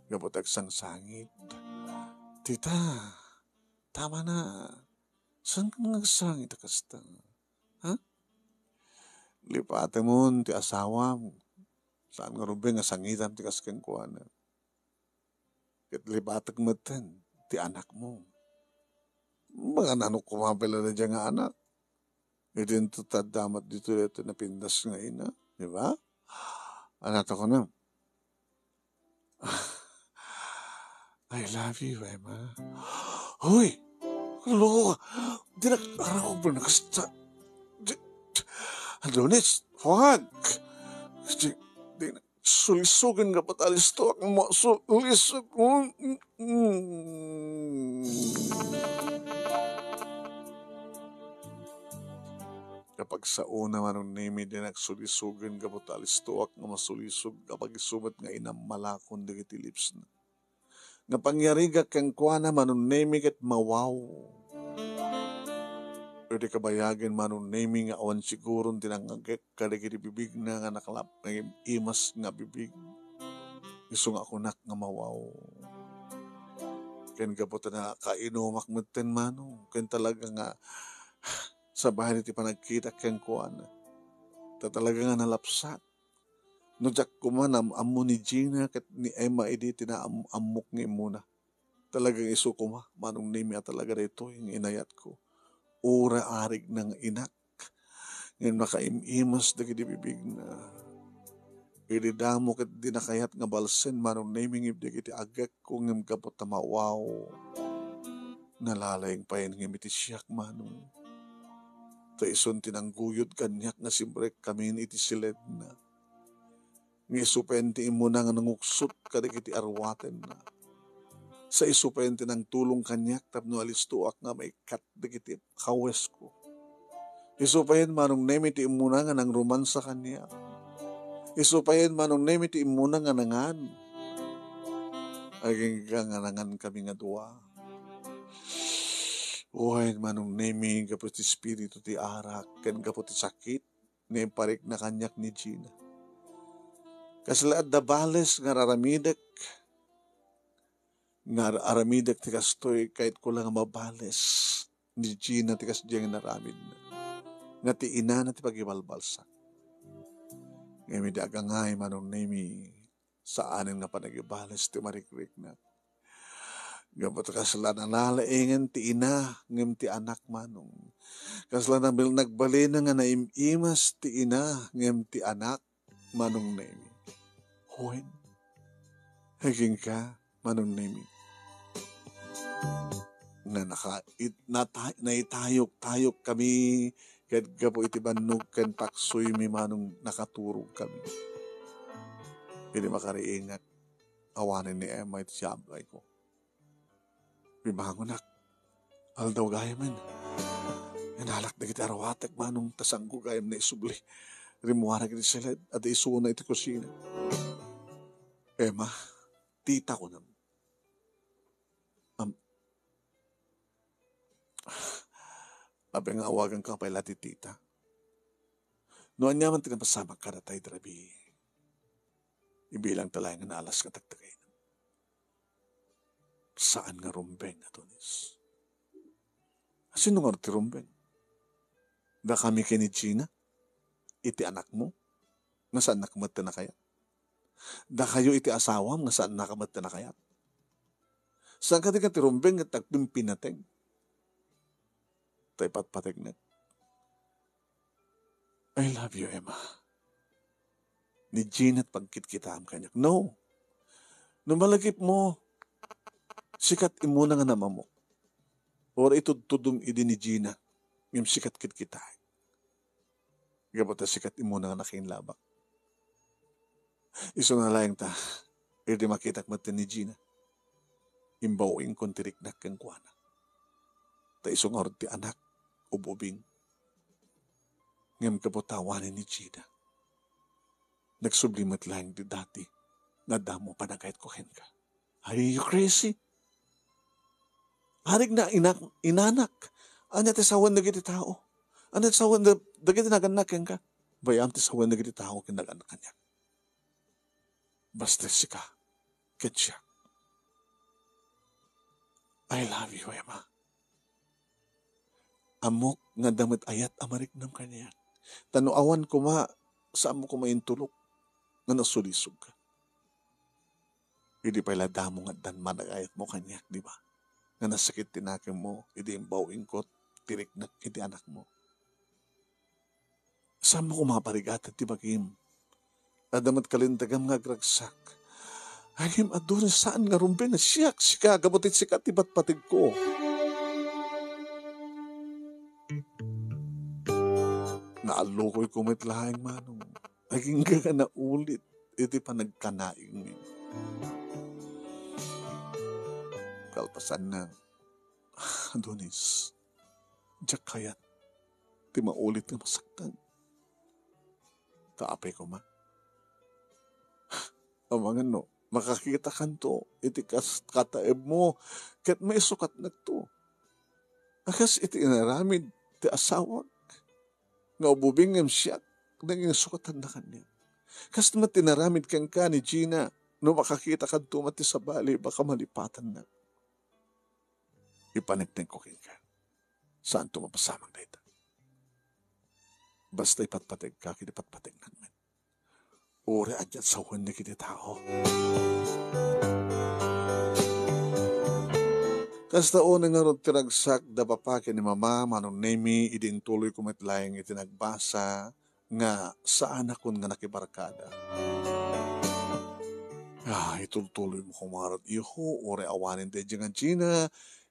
Gapu ta agsangsangit. Tita, tama na. Saan ka nga agsangit a kasta? Ha? Lipatemon ti asawam. Saan nga rumbeng nga sangitam ti kas kenkuana. Ket lipatek metten ti anakmo. Mangan-ano koma pay la daydiay nga anak? Idinto ta adda met ditoy daytoy napintas nga ina, di ba? Ania ti kunam? "I love you, Emma." Hoy! Loko ka! Dinak aramid a kasta. Di, di, Adonis, wag! Di, di, sulisogen nga patalisto ak mo, sulisog. Mm, mm, mm. Kapagsaona, Manong Nemi, dinak sulisogen gapu ta alistoak nga masulisog, kapag isu met nga inammalakon dagiti lipsna. Nga pangyarigak kenkuana, Manong Nemi, ket mawaw. Idi kabayagen, Manong Nemi, nga awan siguron ti nangngegek kadagiti bibigna nga nakalap nga im-imas nga bibig. Isu nga kunak nga mawaw. Ken gapu ta nakainumak metten, Manong, ken talaga nga sabali ti panagkitak kenkuana. Ta talaga nga nalapsat. No diak koma naam-ammo ni Gina ket ni Emma idi ti naam-ammok nga immuna. Talagang isu koma, Manong Nemi, a talaga daytoy nga inayatko. Uray arigna nga inak, ngem nakaim-imas dagiti bibigna. Idi damo ket di nakayat nga balsen, Manong Nemi, ngem dagiti agekko ngem gapu ta mawaw. Nalalayng payen ngem iti siak, Manong. Ta isun ti nangguyod kaniak nga simrekkamin iti siledna. Nga isu payen ti immuna nga nanguksot kadagiti arwatenna. Sa isu payen ti nangtulong kaniak tapno alistoak nga maikkat dagiti kawesko. Isu payen, Manong Nemi, ti immuna nga nangromansa kaniak. Isu payen, Manong Nemi, ti immuna nga nangan. Agingga nga nangankami nga dua. Wen, Manong Nemi, gapu ti espiritu ti arak, ken gapu ti sakit, nga imparikna kaniak ni Gina. Kasla adda bales nga ar-aramidek, nga ar-aramidek ti kastoy, kayatko la nga mabales ni Gina ti kasdiay nga inaramidna. Nga ti inana ti pagibalbalsak. Ngem idi agangay, Manong Nemi, saanen nga panagibales ti marikriknak. Gapu ta kasla nalalaengen ti ina ngem ti anak, Manong. Kasla nabil-, nagbalina nga naim-imas ti ina ngem ti anak, Manong Nemi. Wen, agingga, Manong Nemi. Nga naka-, it-, nata-, naitayok-tayok kami ket gapu iti bannog ken paksuymi, Manong, nakaturog kami. Idi makariingak, awanen ni Emma iti siabayko. Bibangonak. Aldaw gayamen. Inalak dagiti arwatek, Manong, ta saanko gayam naisubli. Rimmuarak iti siled, adda isuna iti kusina. "Emma, tita," kunam. Am-, apay nga awaganka pay la ti tita? No ania man ti napasamak kadata idi rabii, ibilangta laeng nga naalas nga tagtagayna. Saan nga rumbeng, Adonis. Sino nga ti rumbeng? Dakami ken ni Gina? Iti anakmo? Nga saannak met ti nakayat? Dakayo iti asawam nga saannak met ti nakayat? Saan kadi nga ti rumbeng nga agpimpinateng? Ta ipatpategnek. "I love you, Emma." Ni Gina ti pagkitkitaam kaniak. No. No malagipmo, Sikat immuna nga namamok. Uray itudtudom idi ni Gina, ngem sikat ket kitaek. Gapu ta sikat immuna nga nakainlabak. Isuna laeng ta, idi makitak met ni Gina, imbaw-ingkon ti riknak kenkuana. Ta isu ngarud ti anak, ub-ubing. Ngem gapu ta awanen ni Gina, nagsubli met laeng ti dati nga adda ammo panagayatko kenka. Are you crazy? Arik na inak, inanak. Ania ti sawen dagiti tao? Ania ti sawen da-, dagiti nagannak kenka? Bay-am ti sawen dagiti tao ken nagannak kaniak. Basta sika, ket siak. I love you, Emma. Ammok nga adda met ayat a mariknam kaniak. Ta no awan koma, saanmo koma intulok nga nasulisogka. Idi pay la damo nga addan managayatmo kaniak, di ba? Nga nasakit ti nakemmo, idi imbaw-ingko ti riknak iti anakmo. Saanmo koma parigatan ti bagim. Adda met kalintagam nga agragsak. Ngem adu ni saan nga rumbeng nga siak, sika, gapu ti sika ti patpategko. Naallukoyko met laeng, Manong. Agingga nga naulit iti panagkanaigmi. Kalpasanna, Adonis, diak kayat ti maulit nga masaktan. Ta apay koma. Amangan no, makakitakanto iti kas-, kataebmo, ket maisukatnakto. A kas iti inaramid ti asawak, nga ububing ngem siak, naging sukatanna kaniak. Kas met ti inaramid kenka ni Gina, no makakitakanto met ti sabali, baka malipatannak. Ipaneknekko kenka. Saanto mapasamak dayta. Basta ipatpategka, ket ipatpategnak met. Uray a diak sawen dagiti tao. Kasta unay ngarud ti ragsak da papa ken ni mama, Manong Nemi, idi intuloyko met laeng iti nagbasa nga saanakon nga nakibarkada. Ah, itultuloymo koma ngarud, iho, uray awanen daydiay nga Gina,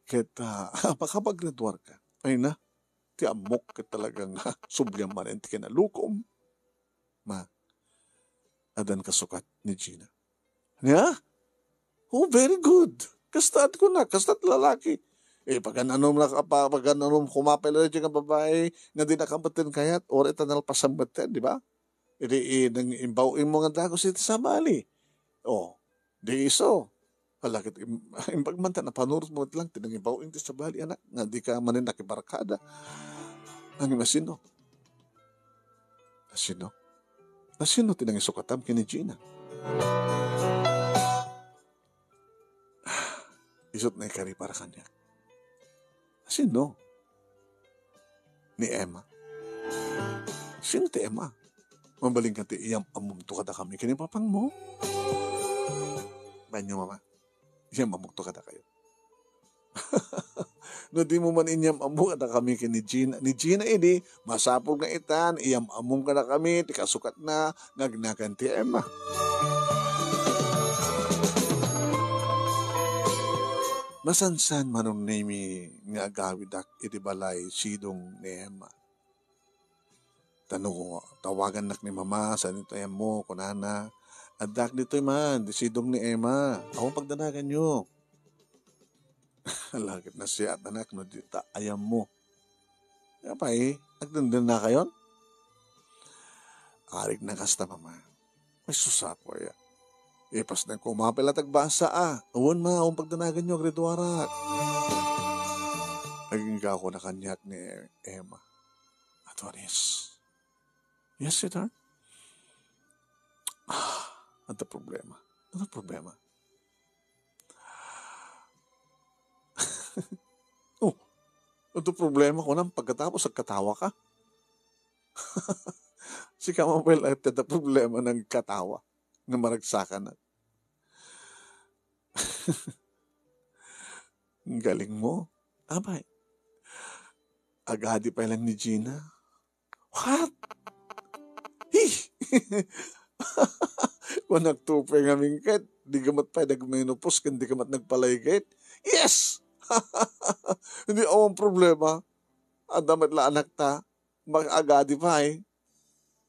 ket, ah, makapaggraduarka. Ay na, ti ammok ket talaga nga sublian manen ti kinalukom. Ma, addan kasukat ni Gina. Ania? Oh, very good. Kasta't kuna, kasta't lalaki. Eh, pagan-anom na, pa-, pagan-anom, kumapay lang dyan nga babae, nga di nakabaten kayat, or ita nalpasan baten, di ba? Idi, eh, nang imbaw-im mo nga dagus iti sabali. Oh, di iso. Hala, ket im-, imbag man ta napanurot mo lang, ti nangibaw-im ti sabali, anak, nga di ka manen nakibarkada. Ang imasino? Asino? Asino ti nangisukatam ken ni Gina? Isut' na ikari para kaniak. Asino? Ni Emma. Sino ti Emma? Mabalin ka ti iyam-ammomto kadakami ken ni papangmo? Banyo, mama. Iyam-ammokto kadakayo. No di mo man inyam-ammo kadakami ken ni Gina, ni Gina idi, masapul nga itan, iyam-ammom kadakami ti kasukatna nga agnagan ti Emma. Masansan, Manong Nemi, nga agawidak iti balay sidong ni Emma. Ta no tawagannak ni Mama, saan ito ayammo, kunana, "Addak ditoy man, ti sidong ni Emma. Awan pagdanaganyo." Hala ket nasayaat, anak, no dita ayammo. Apay, agdendennakayon? Arik na kasta, Mama. Ay, sus, apo aya. Ipasnek ko, mapila tagbasa, a. Awan, Ma, awan pagdanaganyo, agriduarak. Agingga ko na kaniak ni Emma. Adonis. Yes, sweetheart? Ah, adda problema. Ano problema? Oh, adda problema ko nang pagkatapos agkatawa ka. Sika man pala ti adda problema nang katawa nga maragsakan. Ang galing mo. Abay. Agadi pay lang ni Gina. What? Hi! Kunak to pay ngamin ket, di ka met pay nagmenopause ken di ka met nagpalaygit. Yes! Hindi awan problema. Adda met la anakta, mag-agadi pay.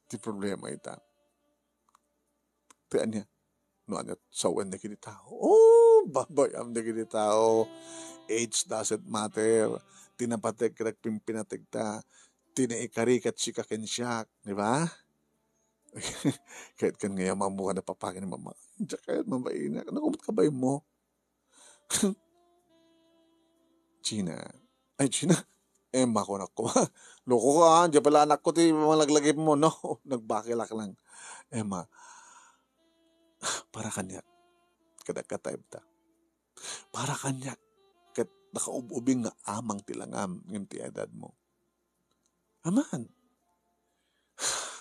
Ti problema ita. Ti ania? No ania, sawen dagiti tao. Oh, babayam dagiti tao. Age doesn't matter. Ti napateg ket agpimpinategta. Ti naikari ket sika ken siak, di ba? Ket ken nga ammo nga napapakin ni mama. Diak kayat mabainak. Naku met kabain mo. Gina. Ay, Gina. Emma, kunak ko. Loko ka, ah. Diay pala anak ko ti malaglagip mo, no? Nagbakilak lang. Emma, para kaniak. Kadagkataib ta. Para kaniak. Ket nakaub-ubing nga amang ti langam ngem ti edad mo. Aman.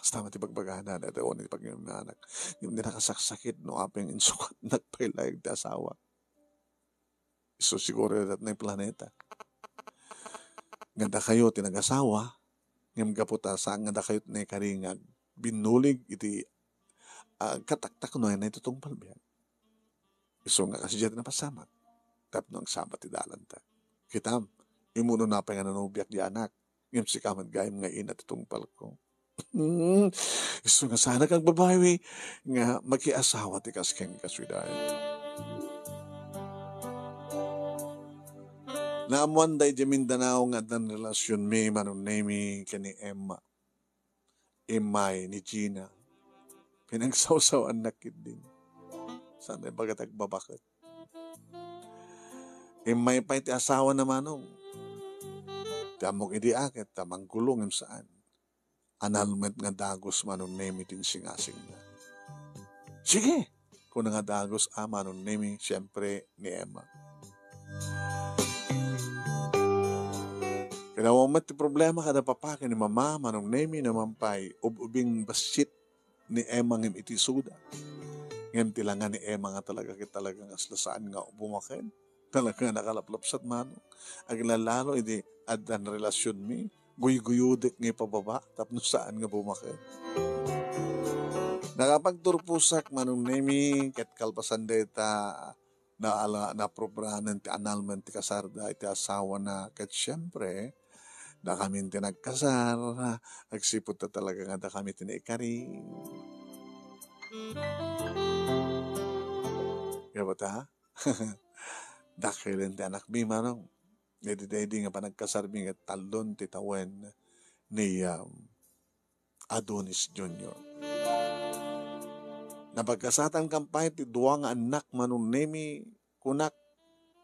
Basta man ti bagbagana, dayta uni ti pagmamanak. Ngem di nakasaksakit no apay nga insukat nagpailayag ti asawa. Isu siguro datna planeta. Nga dakayo ti nagasawa, ngem gapu ta saan nga dakayo ti naikari nga agbinulig iti, ah, kataktaknoenna iti tungpal biag. Isu nga kasdiay ti napasamak tapno agsama ti dalanta. Kitam, immuno napay nga nanobiak diay anak, ngem sika met gayam nga ina ti tungpalko. Hmm, isu nga saanak agbabawi nga makiasawa ti kas ken kasuidan. Naammoan daydiay Mindanao nga addan relasionmi, Manong Nemi, ken ni Emma. Immay ni Gina. Pinagsawsawannak ketdin. Saan ibaga ti agbabaket. Immay pay ti asawana, Manong. Ti ammok idi a ket ta manggulo ngem saan. Annulment nga dagus, Manong Nemi, ti insingasingna. Sige, kuna nga dagus a, Manong Nemi, siempre, ni Emma. Kinawan met ti problema kada papa ken ni mama, Manong Nemi, no man pay ub-ubing bassit ni Emma ngem iti isuda. Ngem ti langa ni Emma nga talaga ket talaga nga asla saan nga bumaket. Talaga nga nakalaplapsat, Manong. Aglalalo idi addan relasionmi, guyguyodek nga ipababa tapno saan nga bumaket. Nakapagturposak, Manong Nemi, ket kalpasan dayta, naala-, naprobranen ti annulment ti kasarda iti asawana, ket siempre, dakamin ti nagkasar, agsipud ta talaga nga dakami ti naikari. Kaya ba ta? Dakelen ti anakmi, Manong. Daydi, daydi nga panagkasarmi nga tallon ti tawen ni, um, Adonis Junior. Napagkasatan kan pay ti dua nga annak, Manong Nemi, kunak,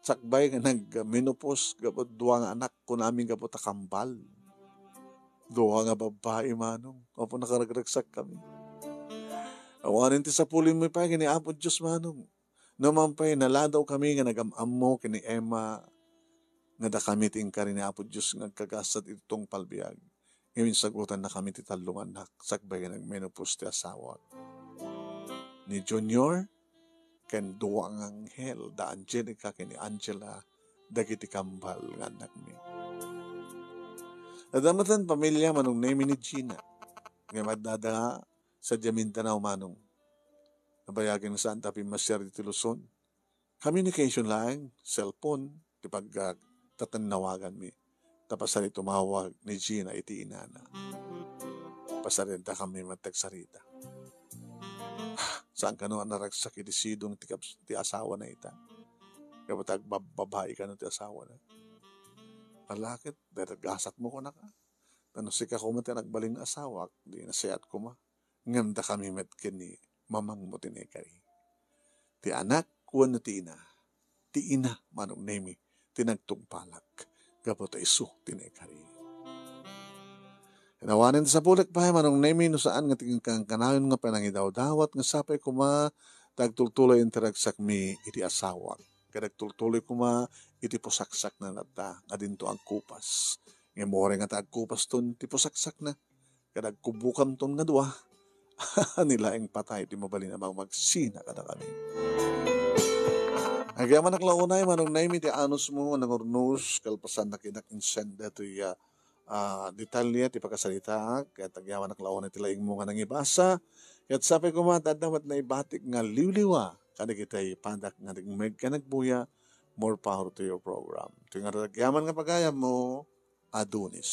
sakbay nga nag-menopause gapu dua nga anak, kunami gapu ta kambal. Dua nga babbai, Manong. Apo, nakaragragsak kami. Awanen ti sapulinmi pay ken ni Apo Dios, Manong. No man pay, naladawkami nga nagam-ammo ken ni Emma nga dakami ti inkari ni Apo Dios nga agkagasat iti tungpal biag. Ngem insagutannakami ti tallo nga annak, sakbay nga nagmenopause ti asawak. Ni Junior ken dua nga anghel, da Angelica ken ni Angela, dagiti kambal nga annakmi. Adda metten pamilia, Manong Nemi, ni Gina. Ngem adda da sadiay Mindanao, Manong. Nabayagen saan ta pimmasiar iti Luzon. Communication laeng, cellphone, ti pag-, ah, tatennawaganmi. Ta pasali tumawag ni Gina iti inana. Pasali dakami met agsarita. Saan kano a naragsak iti sidong ti kaps-, ti asawana ita. Kaya ta agbab-, babai kano ti asawana. Ala ket, dayta gasatmo, kunak. Ta no sika koma ti nagbalin nga asawak, di nasayaat koma. Ngem dakami met ken ni mamangmo ti naikari. Ti anak wenno ti ina? Ti ina, Manong Nemi, ti nagtungpalak gapu ta isu ti naikari. Ken awanen ti sapulek pay, Manong Nemi, no saan nga ti kankanayon nga panangidawdawat nga sapay koma ta agtultuloy ti ragsakmi iti asawak. Ket agtultuloy koma iti pusaksakna latta nga dinto agkupas. Ngem uray nga ta agkupaston ti pusaksakna, ket agkubukamton nga dua, ni laeng patay ti mabalin a mamagsina kadakami. Agyamanak la unay, Manong Nemi, ti anusmo nga nangurnos, kalpasanna ket insend daytoy, ah, ah, detalye ti pakasaritaak, ket agyamanak la unay ti laingmo nga nangibasa, Ket sapay koma ta adda met naibatik nga liwliwa kadagiti padak nga nagmeg ken nagbuya, more power to your program. Iti ngarud agyaman nga pagayammo, Adonis.